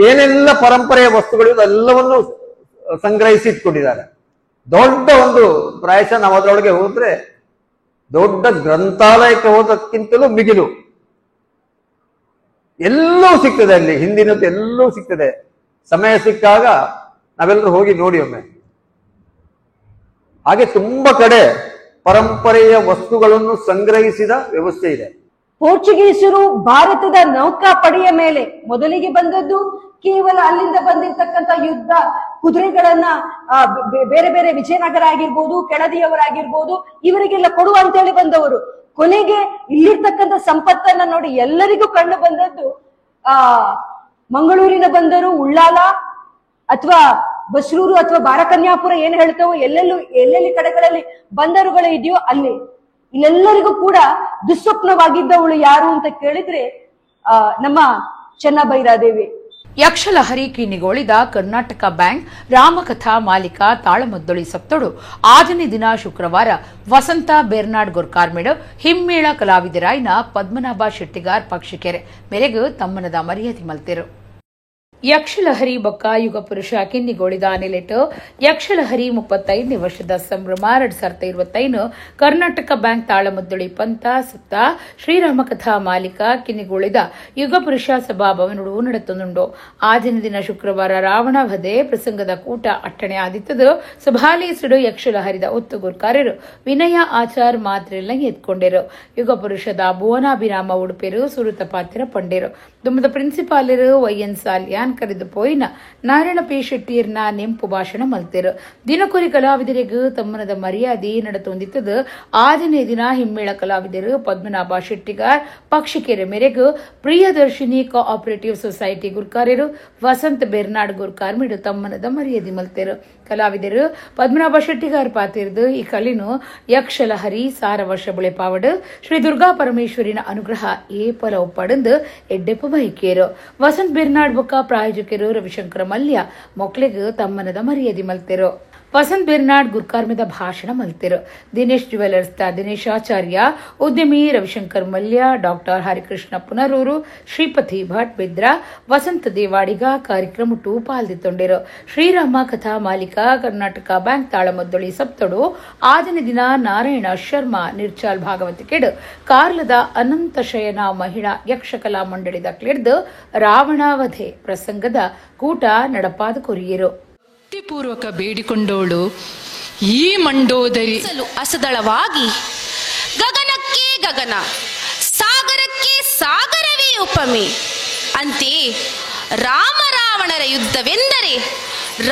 ಏನೆಲ್ಲ ಪರಂಪರೆಯ ವಸ್ತುಗಳು ಎಲ್ಲವನ್ನು ಸಂಗ್ರಹಿಸಿ ಇಟ್ಕೊಂಡಿದ್ದಾರೆ. ದೊಡ್ಡ ಒಂದು ಪ್ರಾಯಶಃ ನಾವು ಅದರೊಳಗೆ ಹೋದ್ರೆ ದೊಡ್ಡ ಗ್ರಂಥಾಲಯಕ್ಕೆ ಹೋದಕ್ಕಿಂತಲೂ ಮಿಗಿಲು ಎಲ್ಲವೂ ಸಿಗ್ತದೆ ಅಲ್ಲಿ, ಹಿಂದಿನದ್ದು ಎಲ್ಲವೂ ಸಿಗ್ತದೆ. ಸಮಯ ಸಿಕ್ಕಾಗ ನಾವೆಲ್ಲರೂ ಹೋಗಿ ನೋಡಿ ಒಮ್ಮೆ. ಹಾಗೆ ತುಂಬಾ ಕಡೆ ಪರಂಪರೆಯ ವಸ್ತುಗಳನ್ನು ಸಂಗ್ರಹಿಸಿದ ವ್ಯವಸ್ಥೆ ಇದೆ. ಪೋರ್ಚುಗೀಸರು ಭಾರತದ ನೌಕಾಪಡೆಯ ಮೇಲೆ ಮೊದಲಿಗೆ ಬಂದದ್ದು ಕೇವಲ ಅಲ್ಲಿಂದ ಬಂದಿರತಕ್ಕಂತ ಯುದ್ಧ ಕುದುರೆಗಳನ್ನ ಬೇರೆ ಬೇರೆ ವಿಜಯನಗರ ಆಗಿರ್ಬೋದು, ಕೆಳದಿಯವರಾಗಿರ್ಬೋದು, ಇವರಿಗೆಲ್ಲ ಕೊಡುವ ಅಂತೇಳಿ ಬಂದವರು. ಕೊನೆಗೆ ಇಲ್ಲಿರ್ತಕ್ಕಂಥ ಸಂಪತ್ತನ್ನ ನೋಡಿ ಎಲ್ಲರಿಗೂ ಕಂಡು ಬಂದದ್ದು ಮಂಗಳೂರಿನ ಬಂದರು, ಉಳ್ಳಾಲ ಅಥವಾ ಬಸ್ರೂರು ಅಥವಾ ಬಾರಕನ್ಯಾಪುರ ಏನ್ ಹೇಳ್ತಾವೋ ಎಲ್ಲೆಲ್ಲೂ ಎಲ್ಲೆಲ್ಲಿ ಕಡೆಗಳಲ್ಲಿ ಬಂದರುಗಳು ಇದೆಯೋ ಅಲ್ಲಿ ಇಲ್ಲೆಲ್ಲರಿಗೂ ಕೂಡ ದುಸ್ವಪ್ನವಾಗಿದ್ದವಳು ಯಾರು ಅಂತ ಕೇಳಿದ್ರೆ ನಮ್ಮ ಚೆನ್ನಭೈರಾದೇವಿ. ಯಕ್ಷಲಹರಿ ಕಿನ್ನಿಗೋಳಿದ ಕರ್ನಾಟಕ ಬ್ಯಾಂಕ್ ರಾಮಕಥಾ ಮಾಲಿಕಾ ತಾಳಮದ್ದೊಳಿ ಸಪ್ತೊಡು ಆದನೇ ದಿನ ಶುಕ್ರವಾರ ವಸಂತ ಬೆರ್ನಾಡ್ ಗೊರ್ಕಾರ್ಮೇಡು ಹಿಮ್ಮೇಳ ಕಲಾವಿದರಾಯ್ನ ಪದ್ಮನಾಭ ಶೆಟ್ಟಿಗಾರ್ ಪಕ್ಷಿಕೆರೆ ಮೇರೆಗೂ ತಮ್ಮನದ ಮರ್ಯಾದೆ ಮಲ್ತೆರು. ಯಕ್ಷಲಹರಿ ಬೊಕ್ಕ ಯುಗ ಪುರುಷ ಕಿನ್ನಿಗೋಳಿದ ನೆಲೆಟು ಯಕ್ಷಲಹರಿ 35ನೇ ವರ್ಷದ ಸಂಭ್ರಮ 2025 ಕರ್ನಾಟಕ ಬ್ಯಾಂಕ್ ತಾಳಮದ್ದೊಳಿ ಪಂಥ ಸುತ್ತ ಶ್ರೀರಾಮಕಥಾ ಮಾಲಿಕ ಕಿನ್ನಿಗೋಳಿದ ಯುಗ ಪುರುಷ ಸಭಾಭವನುಡು ನಡೆತೊಂದುಂಡು. ಆ ದಿನ ಶುಕ್ರವಾರ ರಾವಣ ವಧೆ ಪ್ರಸಂಗದ ಕೂಟ ಅಟ್ಟಣೆ ಆದಿತ್ತದು ಸಭಾಲೇಸುಡು ಯಕ್ಷಲಹರಿದ ಒತ್ತುಗುರ್ಕಾರರು ವಿನಯ ಆಚಾರ್ ಮಾತ್ರೆಲ್ಲ ಎತ್ಕೊಂಡೆರು. ಯುಗ ಪುರುಷದ ಭುವನಾಭಿರಾಮ ಉಡುಪೆರು ಸುರುತ ಪಾತ್ರ ಪಂಡೇರು. ದುಮ್ಮದ ಪ್ರಿನ್ಸಿಪಾಲರು ವೈಎನ್ ಸಾಲ್ಯಾನ್ ಕರೆದು ಪೋಯಿನ ನಾರಾಯಣ ಪಿ ಶೆಟ್ಟಿಯರ್ನ ನೆಂಪು ಭಾಷಣ ಮಲ್ತೆರು. ದಿನಕುರಿ ಕಲಾವಿದರಿಗೂ ತಮ್ಮನದ ಮರ್ಯಾದೆ ನಡೆತೊಂದಿತ್ತದು. ಆದನೇ ದಿನ ಹಿಮ್ಮೇಳ ಕಲಾವಿದರು ಪದ್ಮನಾಭ ಶೆಟ್ಟಿಗಾರ್ ಪಕ್ಷಿಕೆರೆ ಮೇರೆಗೂ ಪ್ರಿಯದರ್ಶಿನಿ ಕೋಆಪರೇಟಿವ್ ಸೊಸೈಟಿ ಗುರ್ಕಾರ್ಯರು ವಸಂತ ಬೆರ್ನಾಡ್ ಗುರ್ಕಾರ್ ಮಿಡು ತಮ್ಮನದ ಮರ್ಯಾದೆ ಮಲ್ತೆರು. ಕಲಾವಿದರು ಪದ್ಮನಾಭ ಶೆಟ್ಟಿಗಾರ್ ಪಾತಿರ್ದು ಈ ಕಲಿನು ಯಕ್ಷಲಹರಿ 100 ವರ್ಷ ಬುಳೆಪಾವಡು ಶ್ರೀ ದುರ್ಗಾ ಪರಮೇಶ್ವರಿನ ಅನುಗ್ರಹ ಏಪಲ ಒಪ್ಪಡಂದು ಎಡ್ಡೆಪ್ಪ ಬೈಕೇರು. ವಸಂತ್ ಬೆರ್ನಾಡ್ ಬೊಕ್ಕ ಪ್ರಾಯೋಜಕರು ರವಿಶಂಕರ ಮಲ್ಯ ಮೊಕ್ಲೆಗ್ ತಮ್ಮನದ ಮರ್ಯಾದೆ ಮಲ್ತೆರು. ವಸಂತ್ ಬೆರ್ನಾಡ್ ಗುರ್ಕಾರ್ಮಿದ ಭಾಷಣ ಮಲ್ತೆರು. ದಿನೇಶ್ ಜುವೆಲರ್ಸ್ ದಿನೇಶ್ ಆಚಾರ್ಯ, ಉದ್ಯಮಿ ರವಿಶಂಕರ್ ಮಲ್ಯ, ಡಾಕ್ಟರ್ ಹರಿಕೃಷ್ಣ ಪುನರೂರು, ಶ್ರೀಪತಿ ಭಟ್ ಬಿದ್ರ, ವಸಂತ ದೇವಾಡಿಗ ಕಾರ್ಯಕ್ರಮ ಟೂ ಪಾಲ್ದಿತ್ತೊಂಡಿರು. ಶ್ರೀರಾಮ ಕಥಾ ಮಾಲಿಕ ಕರ್ನಾಟಕ ಬ್ಯಾಂಕ್ ತಾಳಮದ್ದೊಳಿ ಸಪ್ತೊಡು ಆದನೇ ದಿನ ನಾರಾಯಣ ಶರ್ಮಾ ನಿರ್ಚಾಲ್ ಭಾಗವತಿಕೆಡು ಕಾರ್ಲದ ಅನಂತ ಶಯನ ಮಹಿಳಾ ಯಕ್ಷಕಲಾ ಮಂಡಳಿದ ಕ್ಲಿಡ್ದು ರಾವಣಾವಧೆ ಪ್ರಸಂಗದ ಕೂಟ ನಡಪಾದ ಕೊರಿಯರು. ಪೂರ್ವಕ ಬೇಡಿಕೊಂಡವಳು ಈ ಮಂಡೋದರಿ ಅಸದಳವಾಗಿ ಗಗನಕ್ಕೆ ಗಗನ, ಸಾಗರಕ್ಕೆ ಸಾಗರವೇ ಉಪಮೆ ಅಂತೆಯೇ ರಾಮರಾವಣರ ಯುದ್ಧವೆಂದರೆ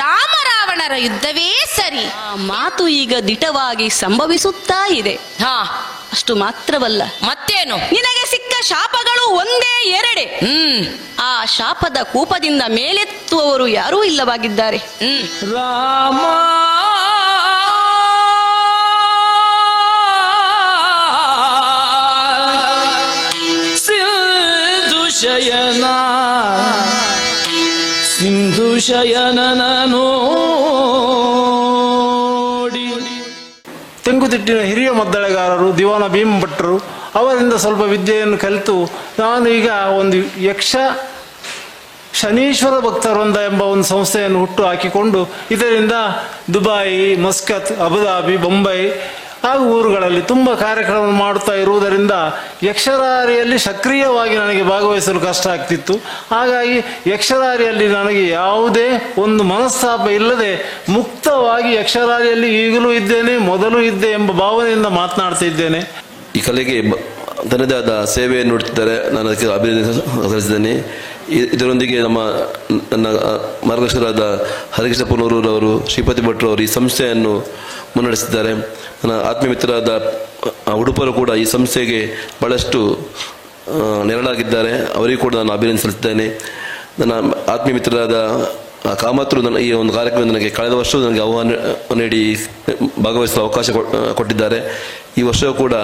ರಾಮರಾವಣರ ಯುದ್ಧವೇ ಸರಿ. ಆ ಮಾತು ಈಗ ದಿಟವಾಗಿ ಸಂಭವಿಸುತ್ತಾ ಇದೆ. ಹಾ, ಅಷ್ಟು ಮಾತ್ರವಲ್ಲ, ಮತ್ತೇನು? ನಿನಗೆ ಸಿಕ್ಕ ಶಾಪಗಳು ಒಂದೇ ಎರಡೇ. ಆ ಶಾಪದ ಕೂಪದಿಂದ ಮೇಲೆತ್ತುವವರು ಯಾರೂ ಇಲ್ಲವಾಗಿದ್ದಾರೆ. ರಾಮ ಸಿಂಧು ಶಯನ ಸಿಂಧು ಶಯನನೋ. ತೆಂಕುತಿಟ್ಟಿನ ಹಿರಿಯ ಮದ್ದಳೆಗಾರರು ದಿವಾನ ಭೀಮ ಭಟ್ರು ಅವರಿಂದ ಸ್ವಲ್ಪ ವಿದ್ಯೆಯನ್ನು ಕಲಿತು ನಾನು ಈಗ ಒಂದು ಯಕ್ಷ ಶನೀಶ್ವರ ಭಕ್ತವೃಂದ ಎಂಬ ಒಂದು ಸಂಸ್ಥೆಯನ್ನು ಹುಟ್ಟು ಹಾಕಿಕೊಂಡು ಇದರಿಂದ ದುಬಾಯಿ, ಮಸ್ಕತ್, ಅಬುದಾಬಿ, ಬೊಂಬೈ ಹಾಗೂ ಊರುಗಳಲ್ಲಿ ತುಂಬ ಕಾರ್ಯಕ್ರಮ ಮಾಡುತ್ತಾ ಇರುವುದರಿಂದ ಯಕ್ಷರಾರಿಯಲ್ಲಿ ಸಕ್ರಿಯವಾಗಿ ನನಗೆ ಭಾಗವಹಿಸಲು ಕಷ್ಟ ಆಗ್ತಿತ್ತು. ಹಾಗಾಗಿ ಯಕ್ಷರಾರಿಯಲ್ಲಿ ನನಗೆ ಯಾವುದೇ ಒಂದು ಮನಸ್ತಾಪ ಇಲ್ಲದೆ ಮುಕ್ತವಾಗಿ ಯಕ್ಷರಾರಿಯಲ್ಲಿ ಈಗಲೂ ಇದ್ದೇನೆ, ಮೊದಲು ಇದ್ದೆ ಎಂಬ ಭಾವನೆಯಿಂದ ಮಾತನಾಡ್ತಾ ಇದ್ದೇನೆ. ಈ ಕಲೆಗೆ ತನ್ನದೇ ಆದ ಸೇವೆಯನ್ನು ನೀಡುತ್ತಿದ್ದಾರೆ. ನಾನು ಅದಕ್ಕೆ ಅಭಿನಂದನೆ ಸಲ್ಲಿಸಿದ್ದೇನೆ. ಇದರೊಂದಿಗೆ ನನ್ನ ಮಾರ್ಗದರ್ಶಕರಾದ ಹರಿಕೃಷ್ಣ ಪುನೂರವರು, ಶ್ರೀಪತಿ ಭಟ್ರು ಅವರು ಈ ಸಂಸ್ಥೆಯನ್ನು ಮುನ್ನಡೆಸಿದ್ದಾರೆ. ನನ್ನ ಆತ್ಮೀಯ ಮಿತ್ರರಾದ ಉಡುಪರು ಕೂಡ ಈ ಸಂಸ್ಥೆಗೆ ಬಹಳಷ್ಟು ನೆರಳಾಗಿದ್ದಾರೆ. ಅವರಿಗೂ ಕೂಡ ನಾನು ಅಭಿನಂದನೆ ಸಲ್ಲಿಸಿದ್ದೇನೆ. ನನ್ನ ಆತ್ಮೀಯ ಮಿತ್ರರಾದ ಕಾಮತ್ರು ನನ್ನ ಈ ಒಂದು ಕಾರ್ಯಕ್ರಮ ನನಗೆ ಕಳೆದ ವರ್ಷವೂ ನನಗೆ ಆಹ್ವಾನ ನೀಡಿ ಭಾಗವಹಿಸಲು ಅವಕಾಶ ಕೊಟ್ಟಿದ್ದಾರೆ. ಈ ವರ್ಷವೂ ಕೂಡ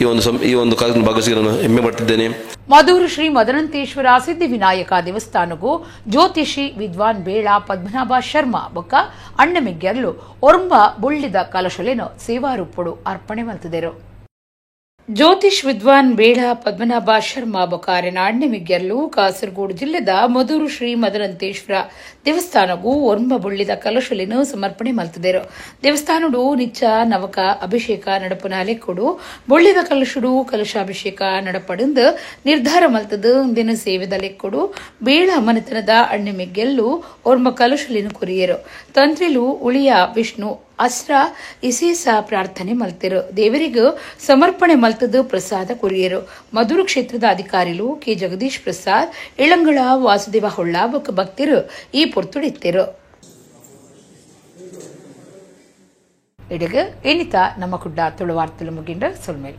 ಈ ಒಂದು ಕಾರ್ಯಕ್ರಮ ಭಾಗವಹಿಸಿ ನಾನು ಹೆಮ್ಮೆ ಪಡ್ತಿದ್ದೇನೆ. ಮಧೂರು ಶ್ರೀ ಮದನಂತೇಶ್ವರ ಸಿದ್ಧಿವಿನಾಯಕ ದೇವಸ್ಥಾನಗೂ ಜ್ಯೋತಿಷಿ ವಿದ್ವಾನ್ ಬೇಳ ಪದ್ಮನಾಭ ಶರ್ಮಾ ಬೊಕ್ಕ ಅಣ್ಣಮಿಗ್ಗರ್ಲು ಒರ್ಂಬ ಬುಳ್ಳಿದ ಕಲಶಲೆನು ಸೇವಾರೂಪಡು ಅರ್ಪಣೆ ಮಲ್ತಿದರು. ಜ್ಯೋತಿಷ್ ವಿದ್ವಾನ್ ಬೇಳ ಪದ್ಮನಾಭ ಶರ್ಮಾ ಬೊಕಾರಿನ ಅಣ್ಣಮಿಗ್ಗೆರ್ಲು ಕಾಸರಗೋಡು ಜಿಲ್ಲೆದ ಮಧುರು ಶ್ರೀ ಮದರಂತೇಶ್ವರ ದೇವಸ್ಥಾನಗೂ ಒರ್ಂಬ ಬೊಳ್ಳಿದ ಕಲಶಲಿನ ಸಮರ್ಪಣೆ ಮಲ್ತದೇರು. ದೇವಸ್ಥಾನಡು ನಿಚ್ಚ ನವಕ ಅಭಿಷೇಕ ನಡಪುನ ಲೆಕ್ಕುಡು ಬೊಳ್ಳಿದ ಕಲಶುಡು ಕಲಶಾಭಿಷೇಕ ನಡಪಡಂದು ನಿರ್ಧಾರ ಮಲ್ತದು. ಇಂದಿನ ಸೇವೆದ ಲೆಕ್ಕುಡು ಬೇಳ ಮನೆತನದ ಅಣ್ಣಮಿಗ್ಗೆಲ್ಲು ಒರ್ಂಬ ಕಲಶಲಿನ ಕೊರಿಯರು. ತಂತ್ರಿಲು ಉಳಿಯ ವಿಷ್ಣು ಅಸ್ರ ಇಸೇಸ ಪ್ರಾರ್ಥನೆ ಮಲ್ತಿರು. ದೇವರಿಗೂ ಸಮರ್ಪಣೆ ಮಲ್ತದು ಪ್ರಸಾದ ಕೊರಿಯರು. ಮಧುರು ಕ್ಷೇತ್ರದ ಅಧಿಕಾರಿಲು ಕೆ ಜಗದೀಶ್ ಪ್ರಸಾದ್, ಇಳಂಗಳ ವಾಸುದೇವ ಹೊಳ್ಳ ಬೊಕ್ಕ ಭಕ್ತರು ಈ ಪೊರ್ತುಡಿತ್ತಿರು. ಇಡಗ ಎನಿತ ನಮ್ಮ ಕುಡ್ಡ ತುಳುವಾರ್ತಲು ಮುಗಿಂಡ ಸೊಲ್ಮೇಲ್.